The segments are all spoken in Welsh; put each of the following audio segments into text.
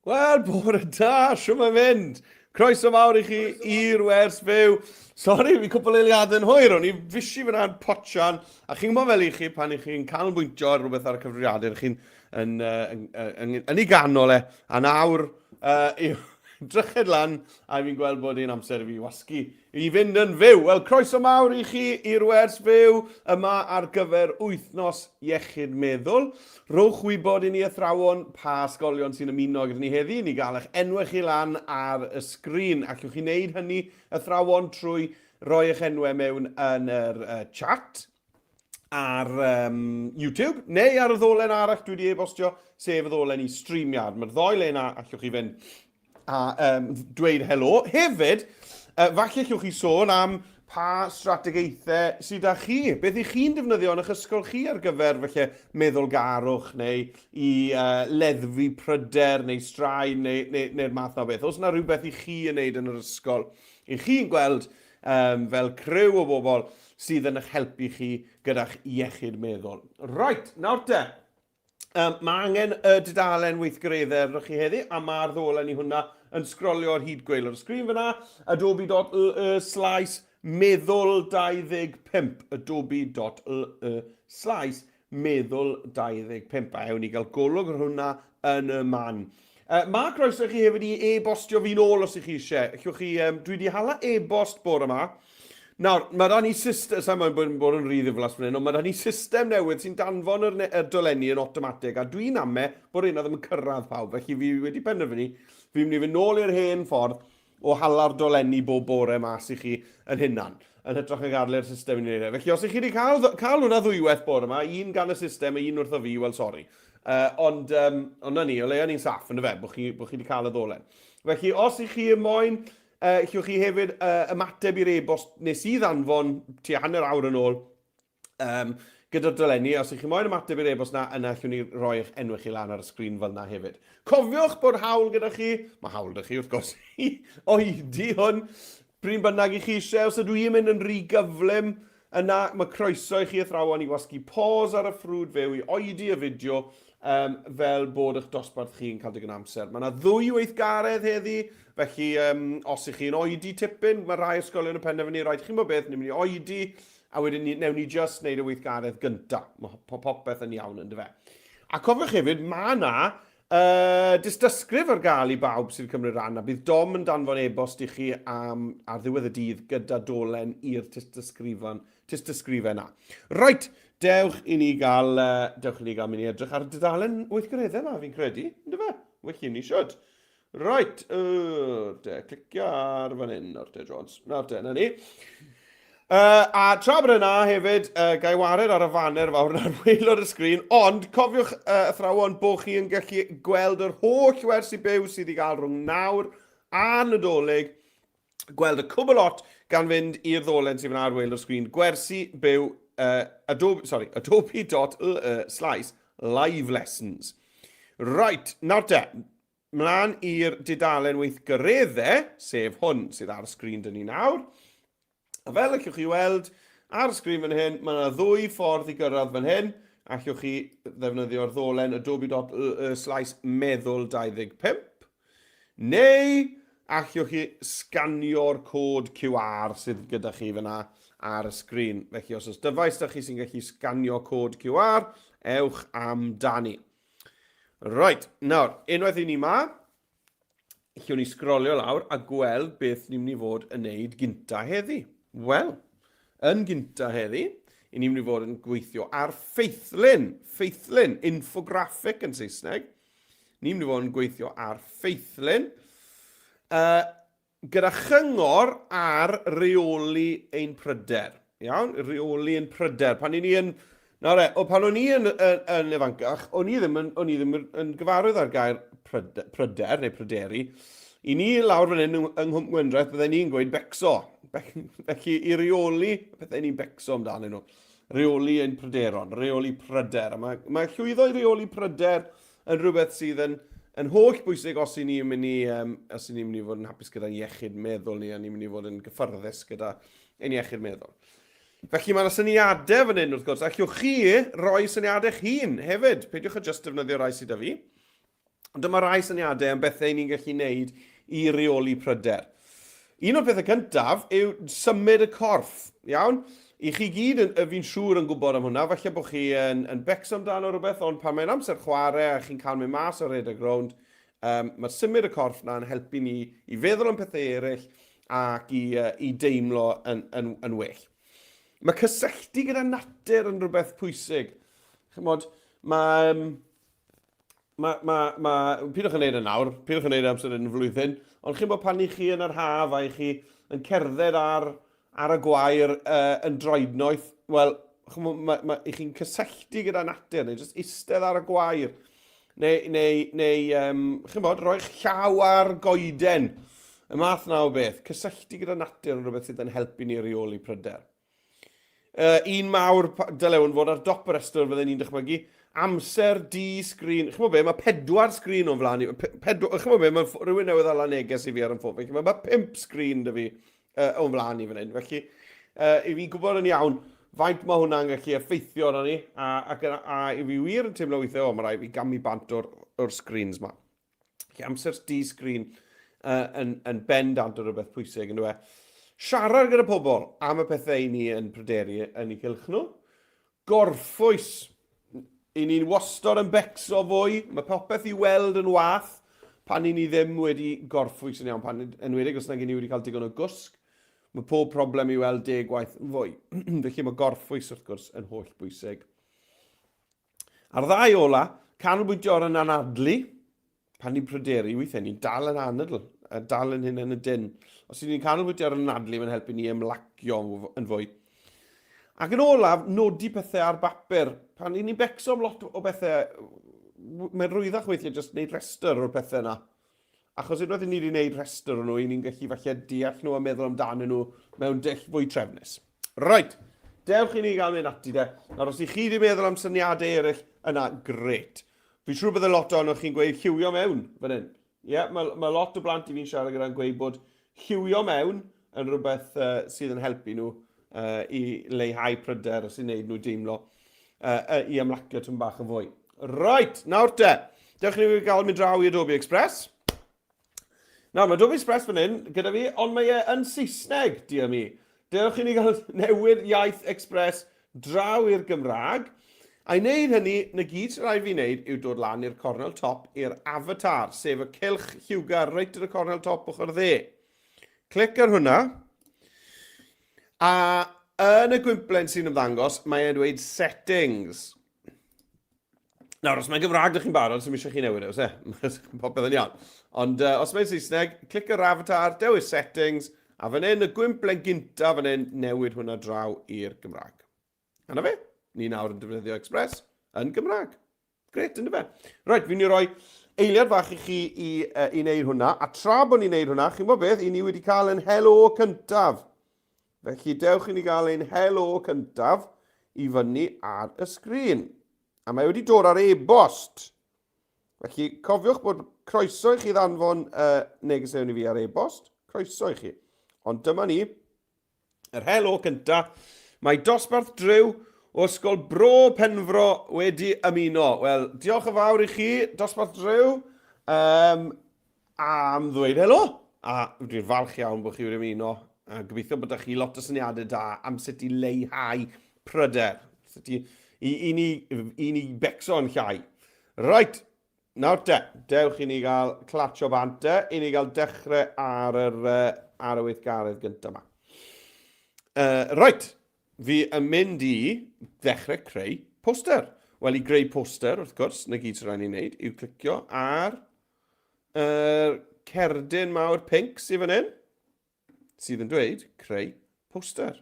Wel, bore da, shwt mae'n mynd? Croeso mawr i chi i'r wers fyw. Sori, fi cwpl eiliadau yn hwyr, o'n i fishi fyna'n potsian, a chi'n gwybod fel i chi, pan i chi'n canolbwyntio ar rhywbeth ar y cyfrifiadur, chi'n yn, yn, yn, yn, yn ei ganol e, a nawr, uh, dryched lan, a fi'n gweld bod hi'n amser i fi wasgu i fynd yn fyw. Wel, croeso mawr i chi i'r wers fyw yma ar gyfer wythnos iechyd meddwl. Rhowch wybod i ni athrawon pa ysgolion sy'n ymuno gyda ni heddi, ni gael eich enwau chi lan ar y sgrin. Allwch chi wneud hynny athrawon trwy roi eich enwau mewn yn yr uh, chat ar um, YouTube, neu ar y ddolen arall dwi wedi e-bostio, sef y ddolen i StreamYard. Mae'r ddoi le yna allwch chi fynd a um, dweud helo. Hefyd, uh, falle allwch chi sôn am pa strategaethau sydd â chi. Beth ych chi'n defnyddio yn eich ysgol chi ar gyfer felly meddylgarwch neu i uh, leddfu pryder neu straen neu, neu, neu'r math na beth. Os yna rhywbeth i chi yn neud yn yr ysgol, i chi'n gweld um, fel criw o bobl sydd yn eich helpu chi gyda'ch iechyd meddwl. Right, nawr te. Um, mae angen y dudalen weithgareddau arnoch chi heddi, a mae'r ddolen i hwnna yn sgrolio ar hyd gwaelod y sgrin fyna, adobe.ly slaes meddwl 25, adobe.ly slaes meddwl 25, a ewn ni gael golwg ar hwnna yn y man. Uh, mae croeso i chi hefyd i e-bostio fi'n ôl os ych chi eisiau. Allwch chi, um, dwi wedi hala e-bost bore yma. Nawr, mae da ni system, sa'n moyn bod, bod yn rhy ddiflas fan hyn, ond mae da ni system newydd sy'n danfon yr, yr dolenni yn automatic, a dwi'n ame bod rheina ddim yn cyrraedd pawb, felly fi wedi penderfynu, fi'n mynd i fynd nôl i'r hen ffordd, o hala'r dolenni bob bore mas i chi yn hunan, yn hytrach na gadael i'r system i wneud e. Felly os ych chi wedi cael, cael hwnna ddwywaith bore yma, un gan y system a un wrtho fi, wel sori. Uh, ond, um, ond na ni, o leia ni'n saff yn y fe, bod chi, bod chi wedi cael y ddolen. Felly os ych chi yn moyn, uh, llwch chi hefyd uh, ymateb i'r e-bost nes i ddanfon tua hanner awr yn ôl, Um, gyda'r dolenni, os ych chi moyn ymateb i'r e-bost na, yna allwn ni roi eich enw chi lan ar y sgrin fel na hefyd. Cofiwch bod hawl gyda chi, mae hawl gyda chi wrth gwrs, i oedi hwn, pryn bynnag i chi eisiau, os ydw i'n mynd yn rhy gyflym, yna mae croeso i chi athrawon i wasgu pause ar y ffrwd fyw i oedi y fideo um, fel bod eich dosbarth chi'n cael digon amser. Mae yna ddwy weithgaredd heddi, felly um, os ych chi'n oedi tipyn, mae rhai ysgolion yn penderfynu, rhaid chi'n bod beth, ni'n mynd i oedi, A wedyn ni, newn ni just wneud y weithgaredd gynta. Mae popeth yn iawn yn dyfe. A cofiwch hefyd, mae yna uh, dystysgrif ar gael i bawb sy'n cymryd rhan, a bydd Dom yn danfon e-bost i chi am, ar ddiwedd y dydd gyda dolen i'r tystysgrifan, tystysgrifen na. Right, dewch i ni gael, uh, dewch i ni gael mynd i edrych ar y dudalen weithgareddau yma, fi'n credu, yn dyfe? Well i ni siwt. Right, uh, de, clicio ar fan hyn, nawr te, Jones. Nawr te, na ni. Uh, a tra bod yna hefyd, uh, gai wared ar y faner fawr ar waelod y sgrin, ond cofiwch uh, athrawon bod chi yn gallu gweld yr holl wersi byw sydd i gael rhwng nawr a Nadolig, gweld y cwbl lot gan fynd i'r ddolen sydd fyna ar waelod y sgrin, gwersi byw, uh, adobe, sorry, adobe.ly slash live lessons. Right, nawr te, Mlaen i'r dudalen weithgareddau, sef hwn sydd ar y sgrin dyn ni nawr. A fel allwch chi weld, ar y sgrin fan hyn, mae yna ddwy ffordd i gyrraedd fan hyn. Allwch chi ddefnyddio'r ddolen adobe.ly slaes meddwl 25, neu allwch chi sganio'r cod QR sydd gyda chi fyna ar y sgrin. Felly os oes dyfais da chi sy'n gallu sganio cod QR, ewch amdani. Right, nawr, unwaith i ni ma, lle ni sgrolio lawr a gweld beth ni'n mynd i fod yn neud gynta heddi. Wel, yn gynta heddi, i ni'n mynd i fod yn gweithio ar ffeithlun, ffeithlun, infographic yn Saesneg. Ni'n mynd i fod yn gweithio ar ffeithlun. Uh, Gyda chyngor ar reoli ein pryder. Iawn? Reoli ein pryder. Pan i ni yn... Nawr e, o, pan o'n i yn, yn, yn ifancach, o'n i ddim yn, o'n i ddim yn, yn gyfarwydd â'r gair pryder, pryder neu pryderu. I ni lawr fan hyn yng Nghwm Gwendraeth, bydden ni'n gweud becso. Felly i reoli y pethau ni'n becso amdanyn nhw. Reoli ein pryderon, reoli pryder. A mae, mae llwyddo i reoli pryder yn rhywbeth sydd yn, yn holl bwysig os i ni'n mynd i, um, os i ni'n mynd i fod yn hapus gyda'n iechyd meddwl ni a ni'n mynd i fod yn gyffyrddus gyda ein iechyd meddwl. Felly mae yna syniadau fan hyn wrth gwrs. Allwch chi roi syniadau eich hun hefyd. Peidiwch â just defnyddio rai sydd â fi. Ond dyma rai syniadau am bethau ni'n gallu wneud i reoli pryder. Un o'r pethau cyntaf yw symud y corff, iawn? I chi gyd, yn, fi'n siŵr yn gwybod am hwnna, falle bod chi yn, yn becso amdano rhywbeth, ond pan mae'n amser chwarae a chi'n cael mynd mas o redeg rownd, um, mae symud y corff na'n helpu ni i feddwl am pethau eraill ac i, uh, i deimlo yn, yn, yn well. Mae cysylltu gyda natur yn rhywbeth pwysig. Chymod, mae, um, Mae, mae, mae, pidwch yn neud e nawr, pidwch yn neud e amser yn y flwyddyn, ond chi'n bod pan i chi yn yr haf a i chi yn cerdded ar, ar y gwair uh, yn droednoeth, wel, chymod, mae, mae, i chi'n cysylltu gyda natur, neu jyst eistedd ar y gwair, neu, neu, neu um, chi'n bod, roi'ch llaw ar goeden, y math na o beth, cysylltu gyda natur yn rhywbeth sydd yn helpu ni reoli pryder. Uh, un mawr dyle hwn fod ar dop y rhestr fydden ni'n dychmygu. Amser di sgrin. Chymod be, mae pedwar sgrin o'n flaen i. Pedwar, chymod be, mae rhywun newydd ala neges i fi ar yn ffôn. Felly mae, mae pump sgrin dy fi uh, o'n flaen i fan hyn. Felly, uh, i fi'n gwybod yn iawn faint mae hwnna'n gallu effeithio arno ni. A, ac, a, a i fi wir yn teimlo weithiau, o, mae rhaid fi gamu bant o'r, or screens ma. Felly amser di-sgrin uh, yn, yn bendant o rhywbeth pwysig, yn dweud. Siarad gyda pobl am y pethau i ni yn pryderu yn eu cylch nhw. Gorffwys. I ni'n wastod yn becso fwy. Mae popeth i weld yn wath pan i ni ddim wedi gorffwys yn iawn, pan enwedig os nag i ni wedi cael digon o gwsg. Mae pob problem i weld deg gwaith yn fwy. Felly mae gorffwys wrth gwrs yn holl bwysig. A'r ddau ola, canolbwyntio ar yn anadlu, pan ni'n pryderu, weithiau ni'n dal yn anadl, a dal yn hyn yn y dyn. Os ydyn ni'n canolbwyntio ar yn anadlu, mae'n helpu ni ymlacio yn fwy. Ac yn olaf, nodi pethau ar bapur. Pan ni'n becso am lot o bethau, mae'n rwyddach weithiau jyst gwneud rhestr o'r pethau yna. Achos unwaith i ni wedi gwneud rhestr o nhw, i ni'n gallu falle deall nhw a meddwl amdanyn nhw mewn dull fwy trefnus. Reit, dewch i ni gael mynd ati de. Nawr, os i chi wedi meddwl am syniadau eraill, yna, gret. Fi'n siŵr bydd y lot ohonoch chi'n gweud lliwio mewn fan hyn. Ie, yeah, mae, mae lot o blant i fi'n siarad gyda'n gweud bod lliwio mewn yn rhywbeth uh, sydd yn helpu nhw uh, i leihau pryder a sy'n neud nhw deimlo uh, uh, i ymlacio tyn bach yn fwy. Right, nawr te. Dewch ni gael mynd draw i Adobe Express. Nawr, mae Adobe Express fan hyn gyda fi, ond mae e yn Saesneg, dear me. Dewch i ni gael newid iaith Express draw i'r Gymraeg. A i wneud hynny, na gyd sy'n rhaid fi wneud yw dod lan i'r cornel top i'r avatar, sef y cylch lliwgar reit yn y cornel top ochr dde. Clic ar hwnna. A yn y gwymplen sy'n ymddangos, mae e'n dweud settings. Nawr, os mae'n Gymraeg ydych chi'n barod, sy'n eisiau chi newid e, oes e? Popeth yn iawn. Ond uh, os mae'n Saesneg, clic ar avatar, dewis settings, a fan hyn, y gwymplen gynta fan hyn, newid hwnna draw i'r Gymraeg. A na fe, ni nawr yn defnyddio Express yn Gymraeg. Gret, ynddo fe? Reit, fi'n mynd i roi eiliad fach i chi i, uh, i wneud hwnna. A tra bod ni'n wneud hwnna, chi'n gwybod beth, i ni wedi cael ein helo cyntaf. Felly dewch i ni gael ein helo cyntaf i fyny ar y sgrin. A mae wedi dod ar e-bost. Felly cofiwch bod croeso i chi ddanfon uh, negeseuon i fi ar e-bost. Croeso i chi. Ond dyma ni, Yr helo cynta, mae dosbarth Driw o Ysgol Bro Penfro wedi ymuno. Wel, diolch yn fawr i chi, dosbarth Driw, um, am ddweud helo. A dwi'n falch iawn bod chi wedi ymuno. A gobeithio bod chi lot o syniadau da am sut i leihau pryder. Sut i, i, i, ni, i ni becso yn llai. Right, Nawr te, dewch i ni gael clatsio bant te, i ni gael dechrau ar, yr, uh, ar y weithgaredd gyntaf yma. Uh, right, fi yn mynd i ddechrau creu poster. Wel, i greu poster, wrth gwrs, na gyd sy'n rhaid ni wneud, yw clicio ar yr uh, cerdyn mawr pinc sydd fan hyn, sydd yn dweud creu poster.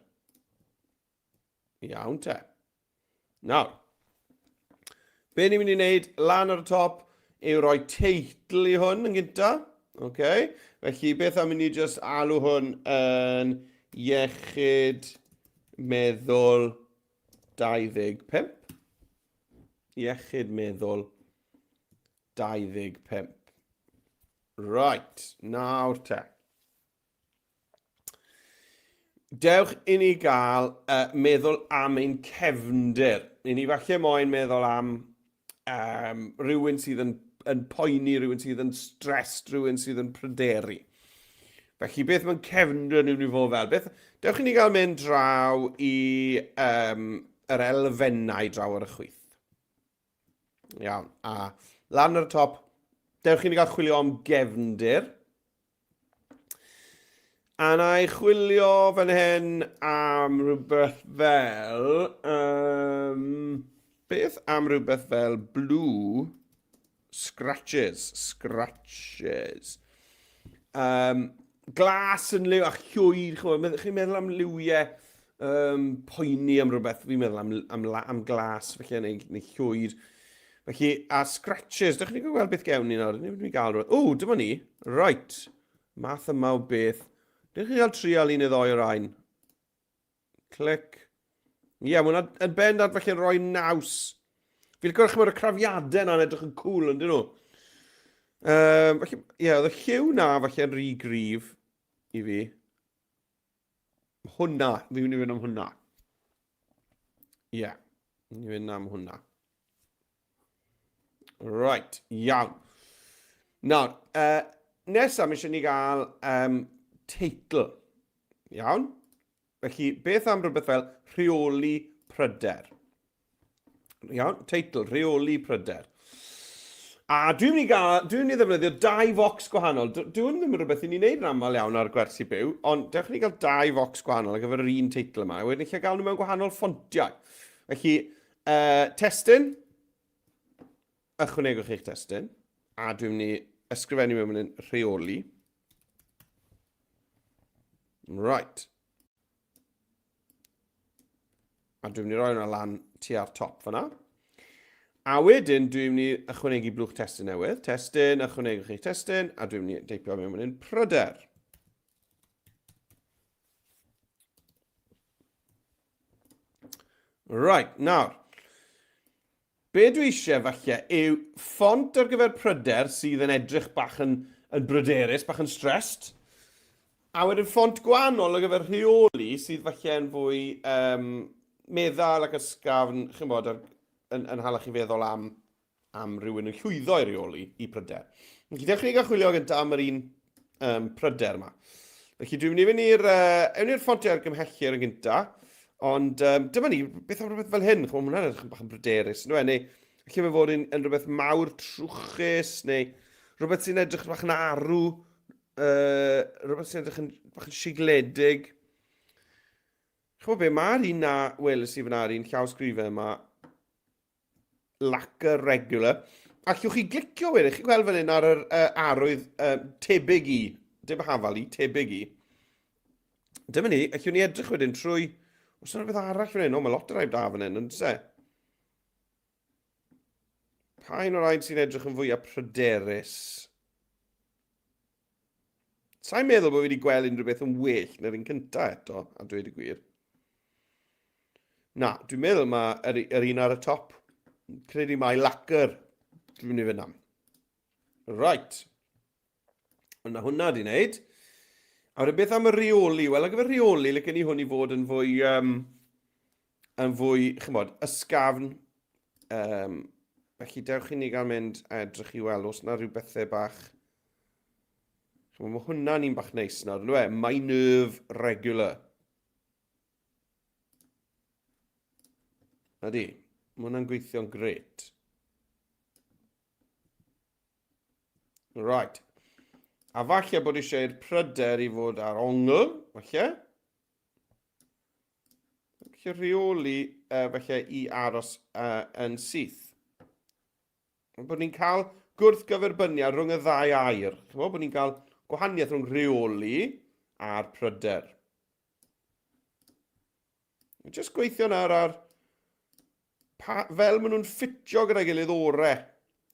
Iawn te. Nawr, be ni'n mynd i wneud lan ar y top yw rhoi teitl i hwn yn gynta. Okay. Felly, beth am i ni just alw hwn yn iechyd meddwl 25. Iechyd meddwl 25. Right, nawr te. Dewch i ni gael uh, meddwl am ein cefndir. I ni falle moyn meddwl am um, rhywun sydd yn yn poeni, rhywun sydd yn stressed, rhywun sydd yn pryderu. Felly beth mae'n cefndir yn mynd i fod fel? Beth, dewch i ni gael mynd draw i um, yr elfennau draw ar y chwith. Iawn, a lan ar y top, dewch i ni gael chwilio am gefndir. A na i chwilio fan hyn am rhywbeth fel... Um, beth am rhywbeth fel blue scratches? Scratches. Um, glas yn liw a llwyd, chi'n meddwl am liwiau um, poeni am rhywbeth, fi'n meddwl am, am, am glas, felly, neu, neu llwyd. Felly, a scratches, dych chi'n gweld beth gewn ni nawr, ni'n mynd i gael rhywbeth. O, dyma ni, right, math yma o beth. Dych chi'n cael trial un neu ddoi o rain. Clic. Ie, yeah, mae hwnna yn bendant felly'n rhoi naws. Fi'n licio'r chymod y crafiadau yna'n edrych yn cool, yn dyn nhw? Um, felly, ie, yeah, oedd y lliw na falle'n rhy gryf i fi. Hwna, fi'n mynd i fynd am hwnna. Ie, yeah, fi'n mynd i fynd am hwnna. Right, iawn. Nawr, uh, nesaf mae eisiau ni gael um, teitl. Iawn? Felly, beth am rhywbeth fel rheoli pryder? Iawn, teitl, rheoli pryder. A dwi'n mynd i gael, dwi'n mynd i ddefnyddio dau focs gwahanol. Dwi'n ddim yn rhywbeth i ni'n neud yn aml iawn ar gwersi byw, ond dewch i ni gael dau focs gwahanol ar gyfer yr un teitl yma. Wedyn eich gael nhw mewn gwahanol ffontiau. Felly, uh, testun, ychwanegwch eich testun, a dwi'n mynd i ysgrifennu mewn fan hyn rheoli. Right. A dwi'n mynd i roi hwnna lan tua'r top fyna. A wedyn dwi'n mynd i ychwanegu blwch testun newydd. Testun, ychwanegwch eich testun, a dwi'n mynd i deipio mewn fan hyn pryder. Right, nawr. Be dwi eisiau falle yw ffont ar gyfer pryder sydd yn edrych bach yn, yn bryderus, bach yn stressed. A wedyn ffont gwahanol ar gyfer rheoli sydd falle yn fwy um, meddal ac ysgafn, chi'n bod, ar, yn, yn hala chi feddwl am, am rhywun yn llwyddo i reoli i pryder. Felly, dewch i ni gael chwilio gyntaf am yr un um, pryder yma. Felly dwi'n mynd i fynd i'r uh, i'r ffontiau argymhellir yn gyntaf, ond um, dyma ni, beth am rhywbeth fel hyn? Chymod, hwnna'n edrych yn bach yn bryderus, ynddo e? Neu lle mae fod yn, yn rhywbeth mawr trwchus, neu rhywbeth sy'n edrych bach yn arw, uh, rhywbeth sy'n edrych yn bach yn sigledig. Chymod be, mae'r un na weles i fyna, yr un llawsgrifau yma, lacquer regular. Allwch chi glicio wedyn, chi'n gweld fan hyn ar yr uh, arwydd uh, tebyg i, dim hafal i, tebyg i. Dyma ni, allwn ni edrych wedyn trwy, os yna rhywbeth arall fan hyn, o mae lot o rai da fan hyn, ond se. Pa un o'r rhain sy'n edrych yn fwyaf pryderus? Sa'n meddwl bod fi wedi gweld unrhyw beth yn well na'r un cyntaf eto, a dweud y gwir. Na, dwi'n meddwl mae yr, yr un ar y top. Credu mai lacquer dwi'n mynd i fynd am. Right. Yna hwnna di wneud. A wedyn beth am y rheoli? Wel, ar gyfer rheoli, licen i hwn i fod yn fwy, um, yn fwy, chymod, ysgafn. Um, felly dewch i ni gael mynd a edrych i weld os yna rhyw bethau bach. Chymod, mae hwnna'n un bach neis nawr, ynddo e? My nerve regular. Ydy, mae hwnna'n gweithio'n gret. Right. A falle bod eisiau i'r pryder i fod ar ongl, falle. Felly rheoli uh, felly i aros uh, yn syth. Bod ni'n cael gwrthgyferbyniad rhwng y ddau air. Chymod, bod ni'n cael gwahaniaeth rhwng rheoli a'r pryder. Just gweithio nawr ar pa, fel maen nhw'n ffitio gyda'i gilydd ore.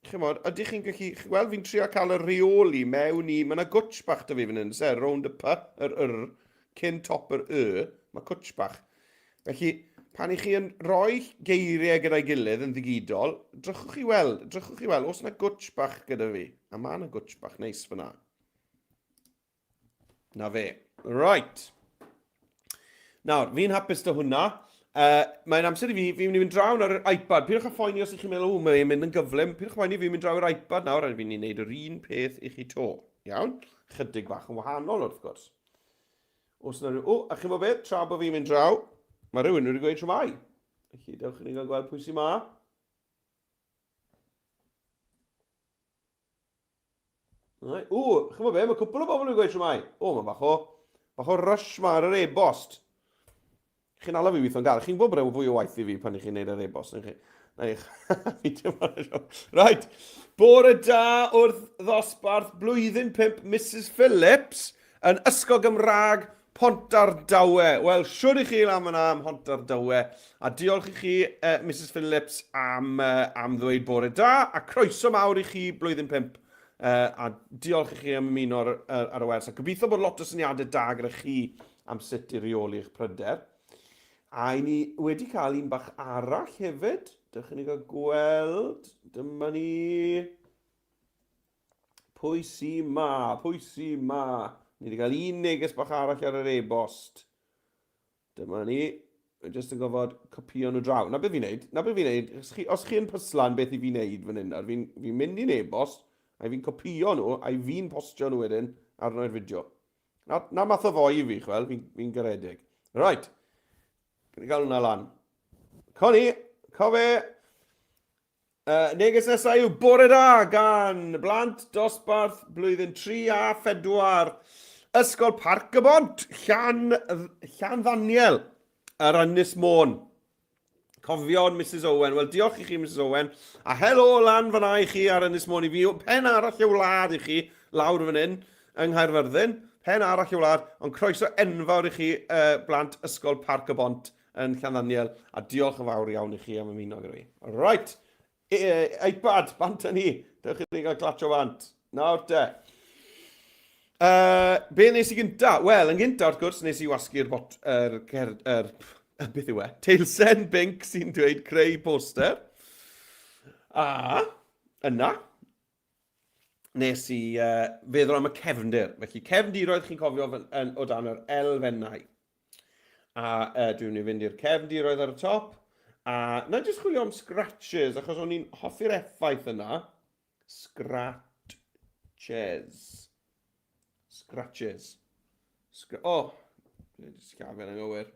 Chymod, ydych chi'n gallu, chi'n gweld fi'n trio cael y rheoli mewn i, mae yna gwtsh bach da fi fan hyn, se, rownd y p, yr yr, cyn top yr y, mae cwtsh bach. Felly, pan i chi yn rhoi geiriau gyda'i gilydd yn ddigidol, drychwch chi weld, drychwch chi weld, os yna gwtsh bach gyda fi, a mae yna gwtsh bach neis fyna. Na fe. Right. Nawr, fi'n hapus dy hwnna. Mae'n amser i fi, fi'n mynd i fynd draw ar yr iPad. Pidwch â phoeni os ych chi'n meddwl, o, mae'n mynd yn gyflym. Pidwch â phoeni, fi'n mynd draw i'r iPad nawr a fi'n mynd i wneud yr un peth i chi to. Iawn? Chydig bach yn wahanol, wrth gwrs. Os na rhyw... O, a chi'n bod beth? Tra bod fi'n mynd draw, mae rhywun wedi gweud shwmae. Felly, dewch i ni gael gweld pwy sy'n ma. Right. O, chi'n bod be? Mae cwpl o bobl wedi gweud shwmae. O, mae bach o, bach o rush ma ar yr e-bost. Chi'n ala fi weithio'n galed. Chi'n gwybod bod e'n fwy o waith i fi pan i chi'n neud yr e-bost, chi? Na i Right. Bore da wrth ddosbarth blwyddyn 5 Mrs Phillips yn Ysgol Gymraeg Pontardawe. Wel, siwr i chi lan fyna am Mhontardawe. A diolch i chi, uh, Mrs Phillips, am, uh, am ddweud bore da, a croeso mawr i chi blwyddyn 5. Uh, a diolch i chi am ymuno ar, ar, ar y wers. A gobeithio bod lot o syniadau da gyda chi am sut i reoli eich pryder. A i ni wedi cael un bach arall hefyd. Dewch i ni gael gweld. Dyma ni. Pwy sy ma? Pwy sy ma? Ni wedi cael un neges bach arall ar yr e-bost. Dyma ni. Mae jyst yn gofod copio nhw draw. Na beth fi'n neud. Na beth fi'n neud. Os chi, os chi yn pyslan beth i fi'n neud fan hyn, fi'n fi mynd i'n e-bost, a fi'n copio nhw, a fi'n postio nhw wedyn arno i'r fideo. Na, na math o foi i fi, chwel, fi'n fi garedig. Right. Gwni gael hwnna lan. Connie, cofe. Neges nesaf yw bore da gan blant dosbarth blwyddyn 3 a 4 Ysgol Parc y Bont, Llan, Llan Ddaniel, ar Ynys Môn. Cofion Mrs Owen. Wel, diolch i chi, Mrs Owen. A helo lan fyna i chi ar Ynys Môn i fi. Pen arall y wlad i chi, lawr fan hyn, yng Nghaerfyrddin. Pen arall y wlad, ond croeso enfawr i chi, uh, blant Ysgol Parc y Bont yn Llanddaniel. A diolch yn fawr iawn i chi am ymuno gyda fi. Right, e, iPad, bant â ni. Dewch i ni gael clatio bant. Nawr te. Uh, be nes i gynta? Wel, yn gynta, wrth gwrs, nes i wasgu'r bot... Er, er, er, beth yw e? Teilsen binc sy'n dweud creu poster. A, yna, nes i uh, feddwl am y cefndir. Felly, cefndiroedd chi'n cofio yn, yn, o dan yr elfennau. A uh, dwi'n mynd i fynd i'r cefndiroedd ar y top. A na jyst chwilio am scratches, achos o'n i'n hoffi'r effaith yna. Scratches. Scratches. Scr oh, dwi'n wedi sgafen anghywir.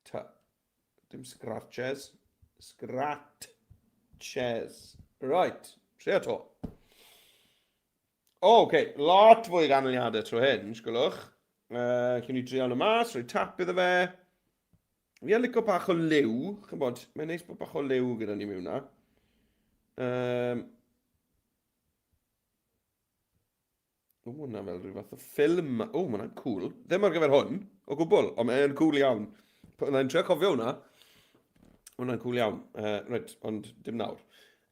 T. Dim scratches. Scratches. Right, trio to. O, oh, okay. Lot fwy ganlyniadau trwy hyn, sgwlwch. Uh, Cyn i drio nhw mas, rhoi tap iddo fe. Fi yn licio bach o liw, chybod, mae'n neis bod bach o liw gyda ni mewn na. Um, o, hwnna fel rhyw fath o ffilm. O, mae hwnna'n cool. Ddim ar gyfer hwn, o gwbl, ond mae'n cool iawn. Mae'n trio cofio hwnna. Hwnna'n cool iawn. Uh, right, ond dim nawr.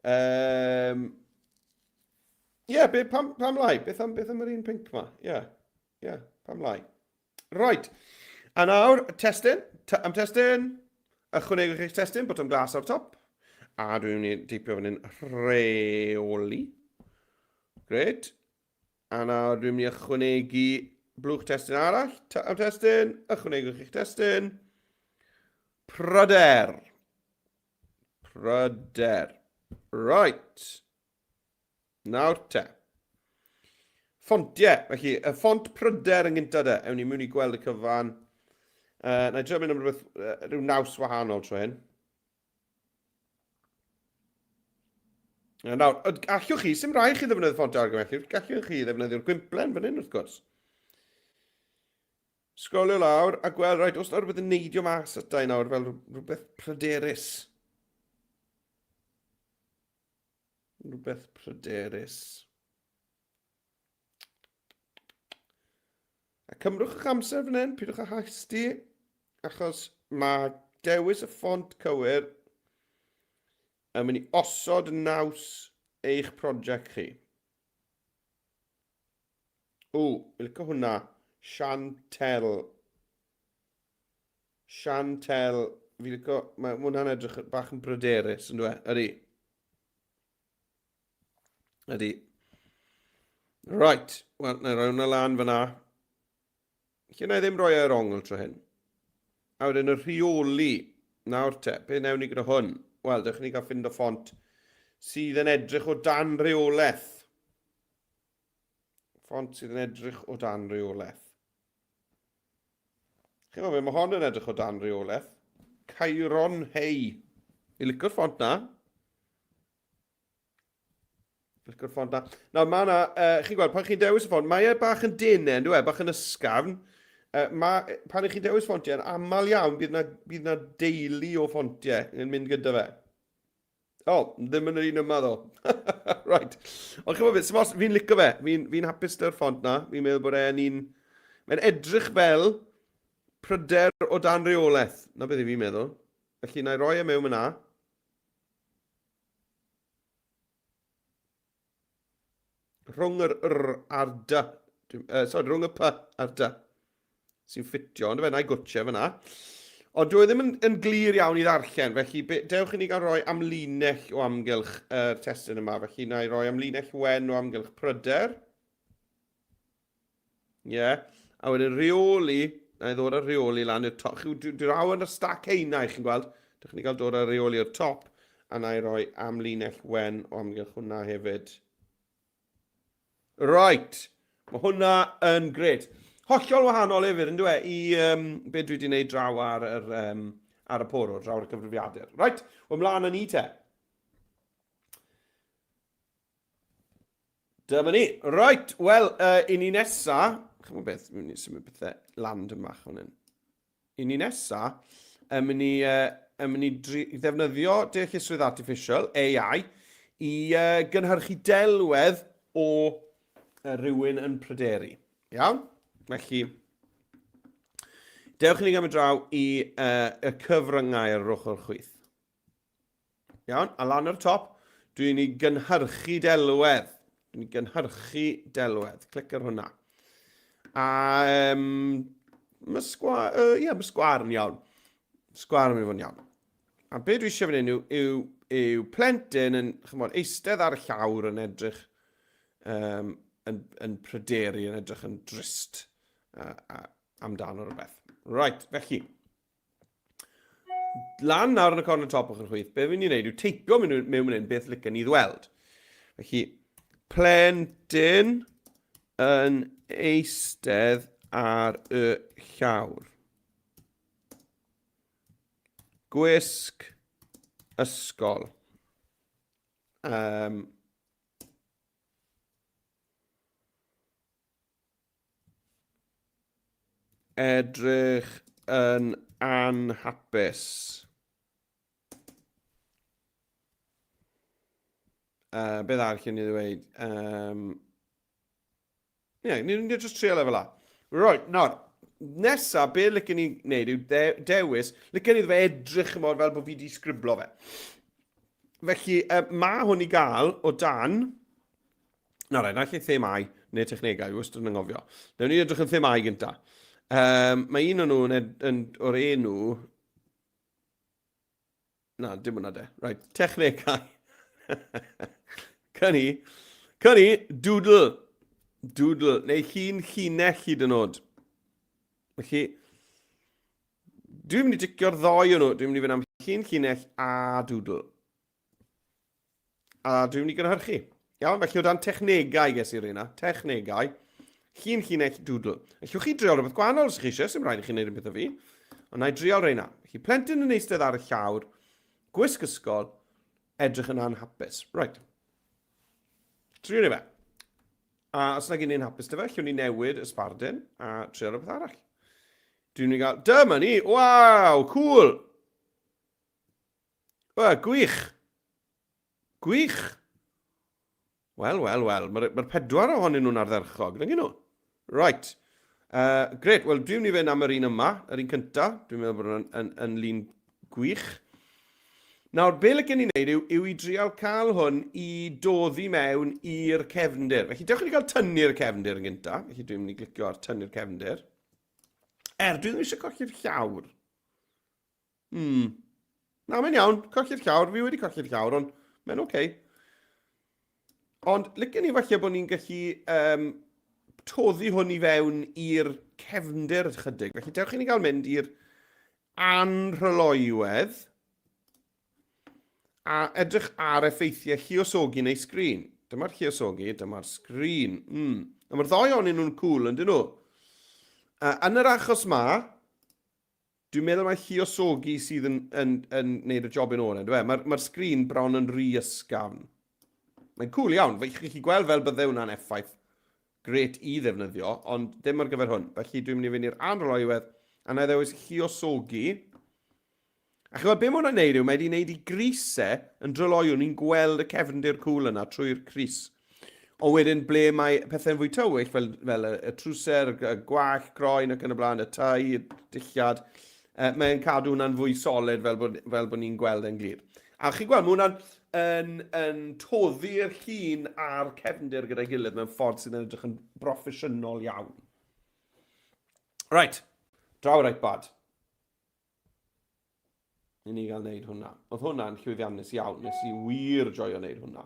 Um, Ie, yeah, be, pam, pam lai? Beth am, beth am yr un pink ma? Ie, yeah, ie, yeah, pam lai? Right. A nawr, testun. Am testun. Ychwanegwch eich testun, botwm glas ar top. A dwi'n mynd i deipio fan hyn rheoli. Gret. A nawr dwi'n mynd i ychwanegu blwch testun arall. Am testun, ychwanegwch eich testun. Pryder. Pryder. Right. Nawr te. Ffontiau. Felly, y ffont pryder yn gyntaf de. Ewn ni mewn i gweld y cyfan. Uh, na i drio mynd am rhywbeth, uh, rhyw naws wahanol tro hyn. Nawr, allwch chi, sy'n rhaid chi ddefnyddio ffont argymellydd, gallwch chi ddefnyddio'r gwymplen fan hyn wrth gwrs. Sgrolio lawr a gweld, rhaid, os na rhywbeth yn neidio mas ata i nawr fel rhywbeth pryderus. Rhywbeth pryderus. A cymrwch eich amser fan hyn, pidwch â hasti, achos mae dewis y ffont cywir yn mynd i osod naws eich prosiect chi. O, fi'n licio hwnna. Chantel. Chantel. Fi'n licio... Mae hwnna'n edrych bach yn bryderus, yn dweud? Ydy. Ydy. Right. Wel, na i roi hwnna lan fyna. Lle na i ddim roi e ar ongl tro hyn. A wedyn y rheoli. Nawr te, be wnewn ni gyda hwn? Wel, dewch i ni gael ffindo ffont sydd yn edrych o dan reolaeth. Ffont sydd yn edrych o dan reolaeth. Chi'n gwybod, mae hon yn edrych o dan reolaeth. Cairon Hei. I licio'r ffont na. Licio'r ffont na. Nawr, mae yna, uh, chi'n gweld, pan chi'n dewis y ffont, mae e bach yn denau, yn dweud, bach yn ysgafn. Uh, ma, pan ych chi'n dewis ffontiau, yn aml iawn, bydd yna, bydd yna deulu o ffontiau yn mynd gyda fe. O, oh, ddim yn yr un yma ddo. right. Ond chi'n gwybod beth, fi'n licio fe. Fi'n fi hapus dy'r ffont na. Fi'n meddwl bod e'n un... Mae'n edrych fel pryder o dan reolaeth. Na beth i fi'n meddwl. Felly, na i roi e mewn yna. Rhwng yr R a'r D. Uh, sorry, rhwng y P a'r D. Sy'n ffitio, ond fe, na i gwtio fyna. Ond dwi e ddim yn, yn glir iawn i ddarllen, felly be, dewch i ni gael rhoi amlinell o amgylch yr uh, testun yma. Felly na i roi amlinell wen o amgylch pryder. Ie. Yeah. A wedyn rheoli, na i ddod â rheoli lan i'r top. Dwi'n draw yn y stac heina, chi'n gweld. Dych chi'n cael dod â rheoli i'r top, a na i roi amlinell wen o amgylch hwnna hefyd. Right. Mae hwnna yn gret. Hollol wahanol hefyd, yn dweud, i um, be dwi wedi gwneud draw ar, yr, um, ar y poro, draw ar y cyfrifiadur. Right, wel mlaen â ni te. Dyma ni. Right, wel, uh, i ni nesa... Chymod beth, mi'n mynd i symud pethau lan dyn bach fan hyn. I ni nesa, yn mynd i, uh, yn mynd i dri, ddefnyddio deallusrwydd artificial, AI, i uh, gynhyrchu delwedd o uh, rhywun yn pryderu. Iawn? Felly, dewch i ni gymryd draw i uh, y cyfryngau ar yr ochr chwith. Iawn, a lan ar y top, dwi'n ei gynhyrchu delwedd. Dwi'n ei gynhyrchu delwedd. Clic ar hwnna. A um, mae sgwar, uh, yeah, mae sgwar yn iawn. Sgwar yn mynd i fod yn iawn. A be dwi eisiau fan hyn yw, yw, yw plentyn yn chymod, eistedd ar y llawr yn edrych um, yn, yn pryderu, yn edrych yn drist uh, uh, amdano rhywbeth. Right, felly, Lan nawr yn y corner top ochr chwith, be fi'n mynd i wneud yw teipio mewn mewn hyn beth licen ni ddweld. Felly, plentyn yn eistedd ar y llawr. Gwisg ysgol. Um, Edrych yn anhapus. Uh, beth arall i ni ddweud? Um, yeah, ni'n ni just trio lefel A. Right, nawr, nesa, be licen ni wneud yw de dewis, licen ni fe edrych yn fel bod fi wedi sgriblo fe. Felly, uh, mae hwn i gael o dan Na rai, naill ai themâu neu technegau, fi wastad yn anghofio. Newn ni edrych yn themâu gynta. Um, mae un o'n nhw yn, yn, o'r enw... Na, dim hwnna de. Right, technegau. Cynni. Cynni, doodle. Doodle, neu llun llinell hyd yn oed. Felly, dwi'n mynd i dicio'r ddoi o'n nhw. Dwi'n mynd i fynd am llun llinell a doodle. A dwi'n mynd i gynhyrchu. Iawn, felly o dan technegau ges i'r un Technegau. Llun llinell doodle. Allwch chi drial rhywbeth gwahanol os chi eisiau, sy'n rhaid i chi wneud rhywbeth o fi. Ond na i drial reina. Felly plentyn yn eistedd ar y llawr, gwisg ysgol, edrych yn anhapus. Right. Trio ni fe. A os nag un ni'n hapus dy fe, allwn ni newid y sbardun a trio rhywbeth arall. Dwi'n mynd i gael... Dyma ni! Waw! Cool! Wel, gwych! Gwych! Wel, wel, wel, mae'r mae pedwar ohonyn nhw'n ardderchog, nag nhw? Right. Uh, gret, wel, dwi'n mynd i fynd am yr un yma, yr un cynta. Dwi'n meddwl bod yn, yn, yn lun gwych. Nawr, be licen ni wneud yw, yw i drial cael hwn i doddi mewn i'r cefndir. Felly, dewch i ni gael tynnu'r cefndir yn gynta. Felly, dwi'n mynd i glicio ar tynnu'r cefndir. Er, dwi ddim eisiau colli'r llawr. Hmm. Na, mae'n iawn. Colli'r llawr. Fi wedi colli'r llawr, ond mae'n oce. Okay. Ond licen ni falle bod ni'n gallu um, toddi hwn i fewn i'r cefndir ychydig. Felly dewch i ni gael mynd i'r anrhyloywedd a edrych ar effeithiau lluosogi neu sgrin. Dyma'r lluosogi, dyma'r sgrin. Mm. A mae'r ddoi onyn nhw'n cool, yn dyn nhw? Yn yr achos ma, dwi'n meddwl mai lluosogi sydd yn, yn, yn neud y job yn orau, dwi? Mae'r mae sgrin bron yn rhy ysgafn. Mae'n cool iawn. Fe chi'n gallu gweld fel bydde hwnna'n effaith gret i ddefnyddio, ond ddim ar gyfer hwn. Felly dwi'n mynd i fynd i'r anrhyloywedd a na i ddewis lluosogi. A chi'n gwybod be mae hwnna'n neud yw, mae wedi neud i gris e yn dryloyw, ni'n gweld y cefndir cwl yna trwy'r crys. Ond wedyn ble mae pethau'n fwy tywyll, fel, fel y, y trwser, y gwallt, croen ac yn y blaen, y tai, y dillad, e, mae'n cadw hwnna'n fwy solid fel bod, fel bod ni'n gweld e'n glir. A chi'n gweld, mae hwnna'n yn, yn toddi'r llun a'r cefndir gyda'i gilydd mewn ffordd sydd yn edrych yn broffesiynol iawn. Right, draw yr iPad. I ni gael wneud hwnna. Oedd hwnna'n llwyddiannus iawn. Nes i wir joio wneud hwnna.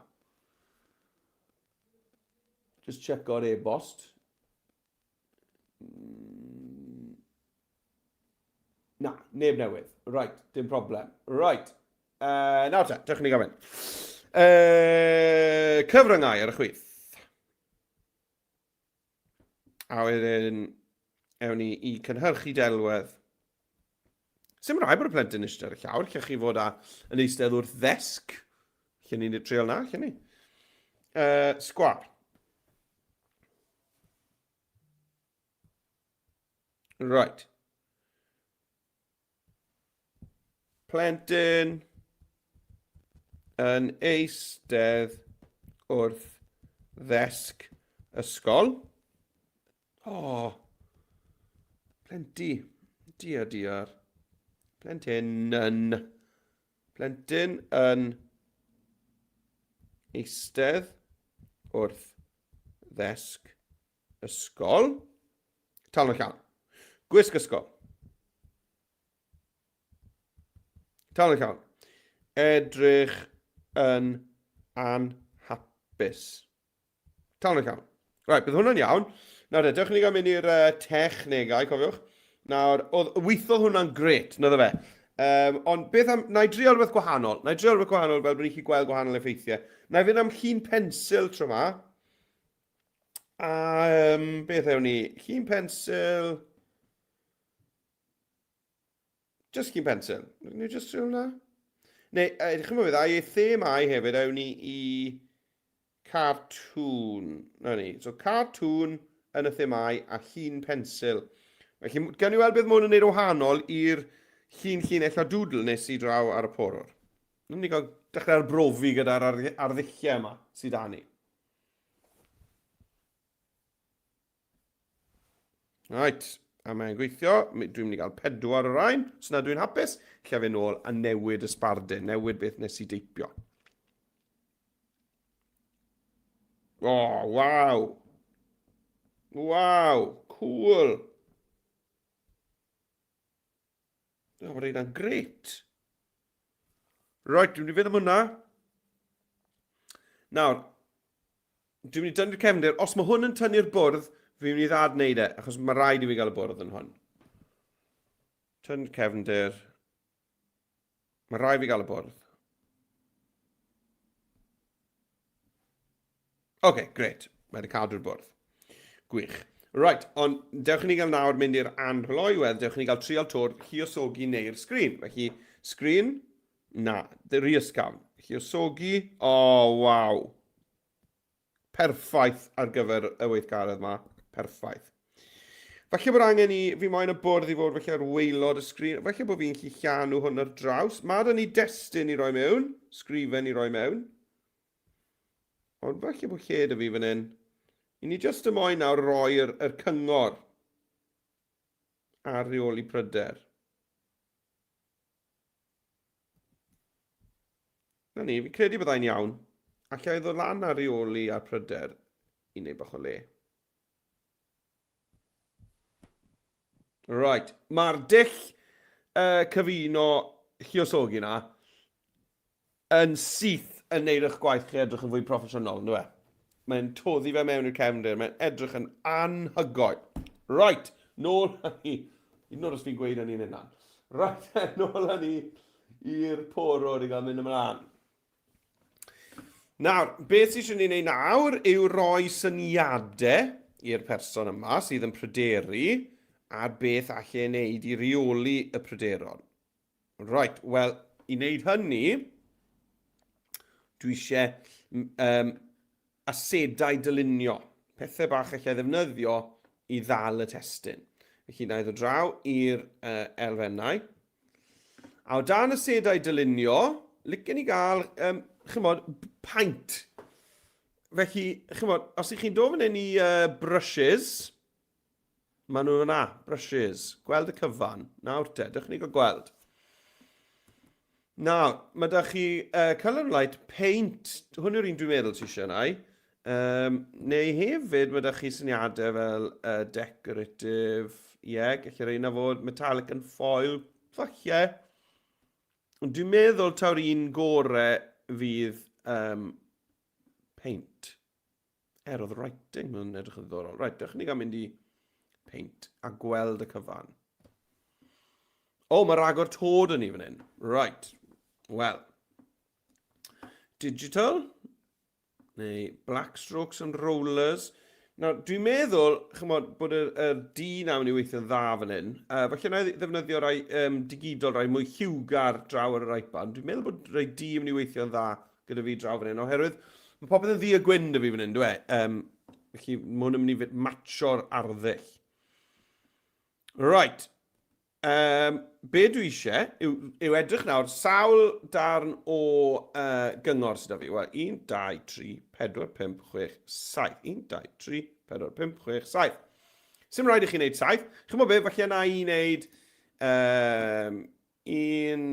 Just checko'r e-bost. Na, neb newydd. Right, dim problem. Right. Nawr te, dewch i ni gael mynd. Cyfryngau ar y chwith. A wedyn, ewn ni i cynhyrchu delwedd. Sim rhaid bod y plentyn eistedd ar y llawr, lle chi fod a, yn eistedd wrth ddesg. Lle ni'n trial na, lle ni. Sgwar. Right. Plentyn yn eistedd wrth ddesg ysgol. O, oh, plenti. Diar, diar. Plentyn yn. Plentyn yn eistedd wrth ddesg ysgol. Talon y llawn. Gwisg ysgol. Talon y llawn. Edrych yn anhapus. Talon y llawn. Right, bydd hwnna'n iawn. Nawr te, dewch ni gael mynd i'r technegau, cofiwch. Nawr, oedd, weithodd hwnna'n gret, naddo fe. Ond beth am, na i drio rhywbeth gwahanol. Na i drio rhywbeth gwahanol fel bod ni'n gallu gweld gwahanol effeithiau. Na i fynd am llun pensil tro ma. A beth ewn ni? Llun pensil. Just llun pensil. Ni just trio hwnna? Neu, ydych chi'n meddwl, ai themau hefyd, ewn ni i cartoon. Na ni. So, cartoon yn y themau a llun pensil. Felly, gawn ni weld beth mae hwn yn neud o wahanol i'r llun llinell a doodle nes i draw ar y porwr. Ni'n mynd i gael dechrau arbrofi gyda'r arddulliau yma sydd â ni. Right, a mae'n gweithio. Dwi'n mynd i gael pedwar o rain. Os na dwi'n hapus, lle fe nôl a newid y sbardun, newid beth nes i deipio. O, oh, waw! Waw, cool! O, mae rheina'n gret. Right, dwi'n mynd i fynd am hwnna. Nawr, dwi'n mynd i dynnu'r cefndir. Os mae hwn yn tynnu'r bwrdd, fi'n mynd i ddad wneud e, achos mae rhaid i fi gael y bwrdd yn hwn. Tynnu'r cefndir. Mae rhaid fi gael y bwrdd. Oce, okay, gret. Mae wedi cadw'r bwrdd. Gwych. Right, ond dewch i ni gael nawr mynd i'r anrhyloywedd, dewch i ni gael trial to'r lluosogi neu'r sgrin. Felly, sgrin, na, rhy ysgafn. Lluosogi, o, oh, waw. Perffaith ar gyfer y weithgaredd yma. Perffaith. Falle bod angen i, fi moyn y bwrdd i fod falle ar waelod y sgrin. Falle bod fi'n gallu llanw hwn ar draws. Mae da ni destun i roi mewn, sgrifen i roi mewn. Ond falle bod lle da fi fan hyn. I ni jyst y moyn nawr roi'r yr cyngor ar reoli pryder. Na ni, fi credu byddai'n iawn. Alla i ddod lan ar reoli a'r pryder i wneud bach o le. Right, mae'r dull cyfuno lluosogi na yn syth yn neud eich gwaith chi edrych yn fwy proffesiynol, ynddo fe? Mae'n toddi fe mewn i'r cefndir, mae'n edrych yn anhygoel. Right, nôl â ni. Hyd yn oed os fi'n gweud hynny'n hunan. Right, nôl â ni i'r porwr i gael mynd ymlaen. Nawr, beth sydd eisiau ni wneud nawr yw rhoi syniadau i'r person yma sydd yn pryderu ar beth all ei wneud i reoli y pryderon. Right, wel, i wneud hynny, dwi eisiau asedau dylunio, pethau bach allai ddefnyddio i ddal y testun. Felly, na i ddod draw i'r elfennau. A o dan asedau dylunio, licen i gael, chymod, paint. Felly, chymod, os ych chi'n dod fan hyn i brushes, Maen nhw yna, brushes. Gweld y cyfan. Nawr te, dewch ni gael gweld. Nawr, mae da chi Colour Light Paint. Hwn yw'r un dwi'n meddwl ti eisiau yna. Neu hefyd, mae da chi syniadau fel decorative, ie, yeah, gallu rheina fod, metallic and foil, falle. Ond dwi'n meddwl taw'r un gore fydd paint. Er, oedd writing yn edrych yn ddiddorol. Right, dewch ni gael mynd i paint a gweld y cyfan. O, oh, mae rhagor tod yn ni fan hyn. Right. Wel. Digital. Neu black strokes and rollers. Nawr, dwi'n meddwl, chymod, bod y, y D na mynd i weithio'n dda fan hyn. Falle na i ddefnyddio rai digidol, rai mwy lliwgar draw ar yr iPad. Dwi'n meddwl bod rai D yn mynd i weithio'n dda gyda fi draw fan hyn, oherwydd mae popeth yn ddu a gwyn 'da fi fan hyn, dwi e? Felly mae hwn yn mynd i matcho'r arddull. Right. Be dwi eisiau yw, yw edrych nawr sawl darn o gyngor sydd 'da fi. Wel, 1, 2, 3, 4, 5, 6, 7. 1, 2, 3, 4, 5, 6, 7. Sim rhaid i chi wneud 7. Chymod be, falle na i wneud 1,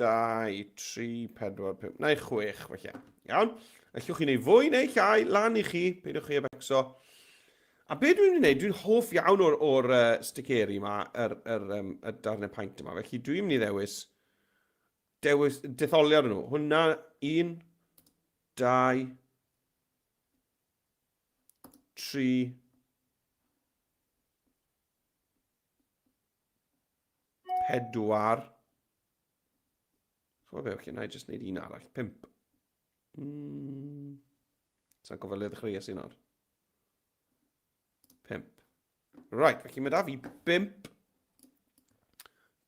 2, 3, 4, 5, neu 6 falle. Iawn? Allwch chi wneud fwy neu llai, lan i chi, peidiwch chi â becso. A be dwi'n mynd i wneud, dwi'n hoff iawn o'r, or, sticeri yma, yr, yr, y darnau paent yma, felly dwi'n mynd i ddewis, dewis detholiad nhw. Hwna, 1, 2, 3, 4. Chymod be, felly, na i jyst wneud un arall. 5. Sa'n gofio le ddechreuais i nawr. 5. Right, felly mae da fi 5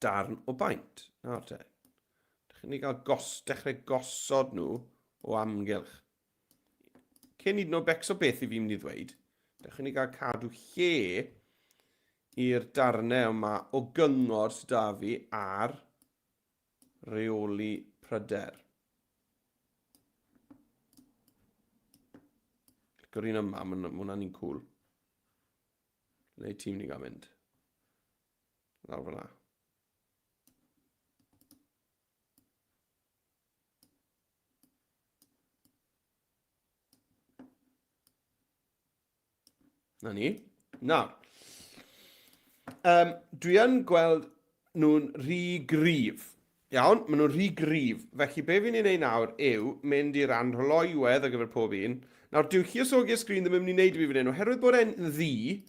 darn o baint. Nawr te. Dych ni gael gos, dechrau gosod nhw o amgylch. Cyn hyd yn oed becso beth i fi'n mynd i ddweud, dewch i ni gael cadw lle i'r darnau yma o gyngor sydd da fi ar reoli pryder. Licio'r un yma, mae hwnna'n un cool. Le ti'n mynd i gael mynd? Lawr fyna. Na ni. Nawr. Dwi yn gweld nhw'n rhy gryf. Iawn, maen nhw'n rhy gryf. Felly be fi'n ei wneud nawr yw mynd i'r anrholoiwedd ar gyfer pob un. Nawr, dyw lluosogi y sgrin ddim yn mynd i wneud i fi fan hyn, oherwydd bod e'n ddu,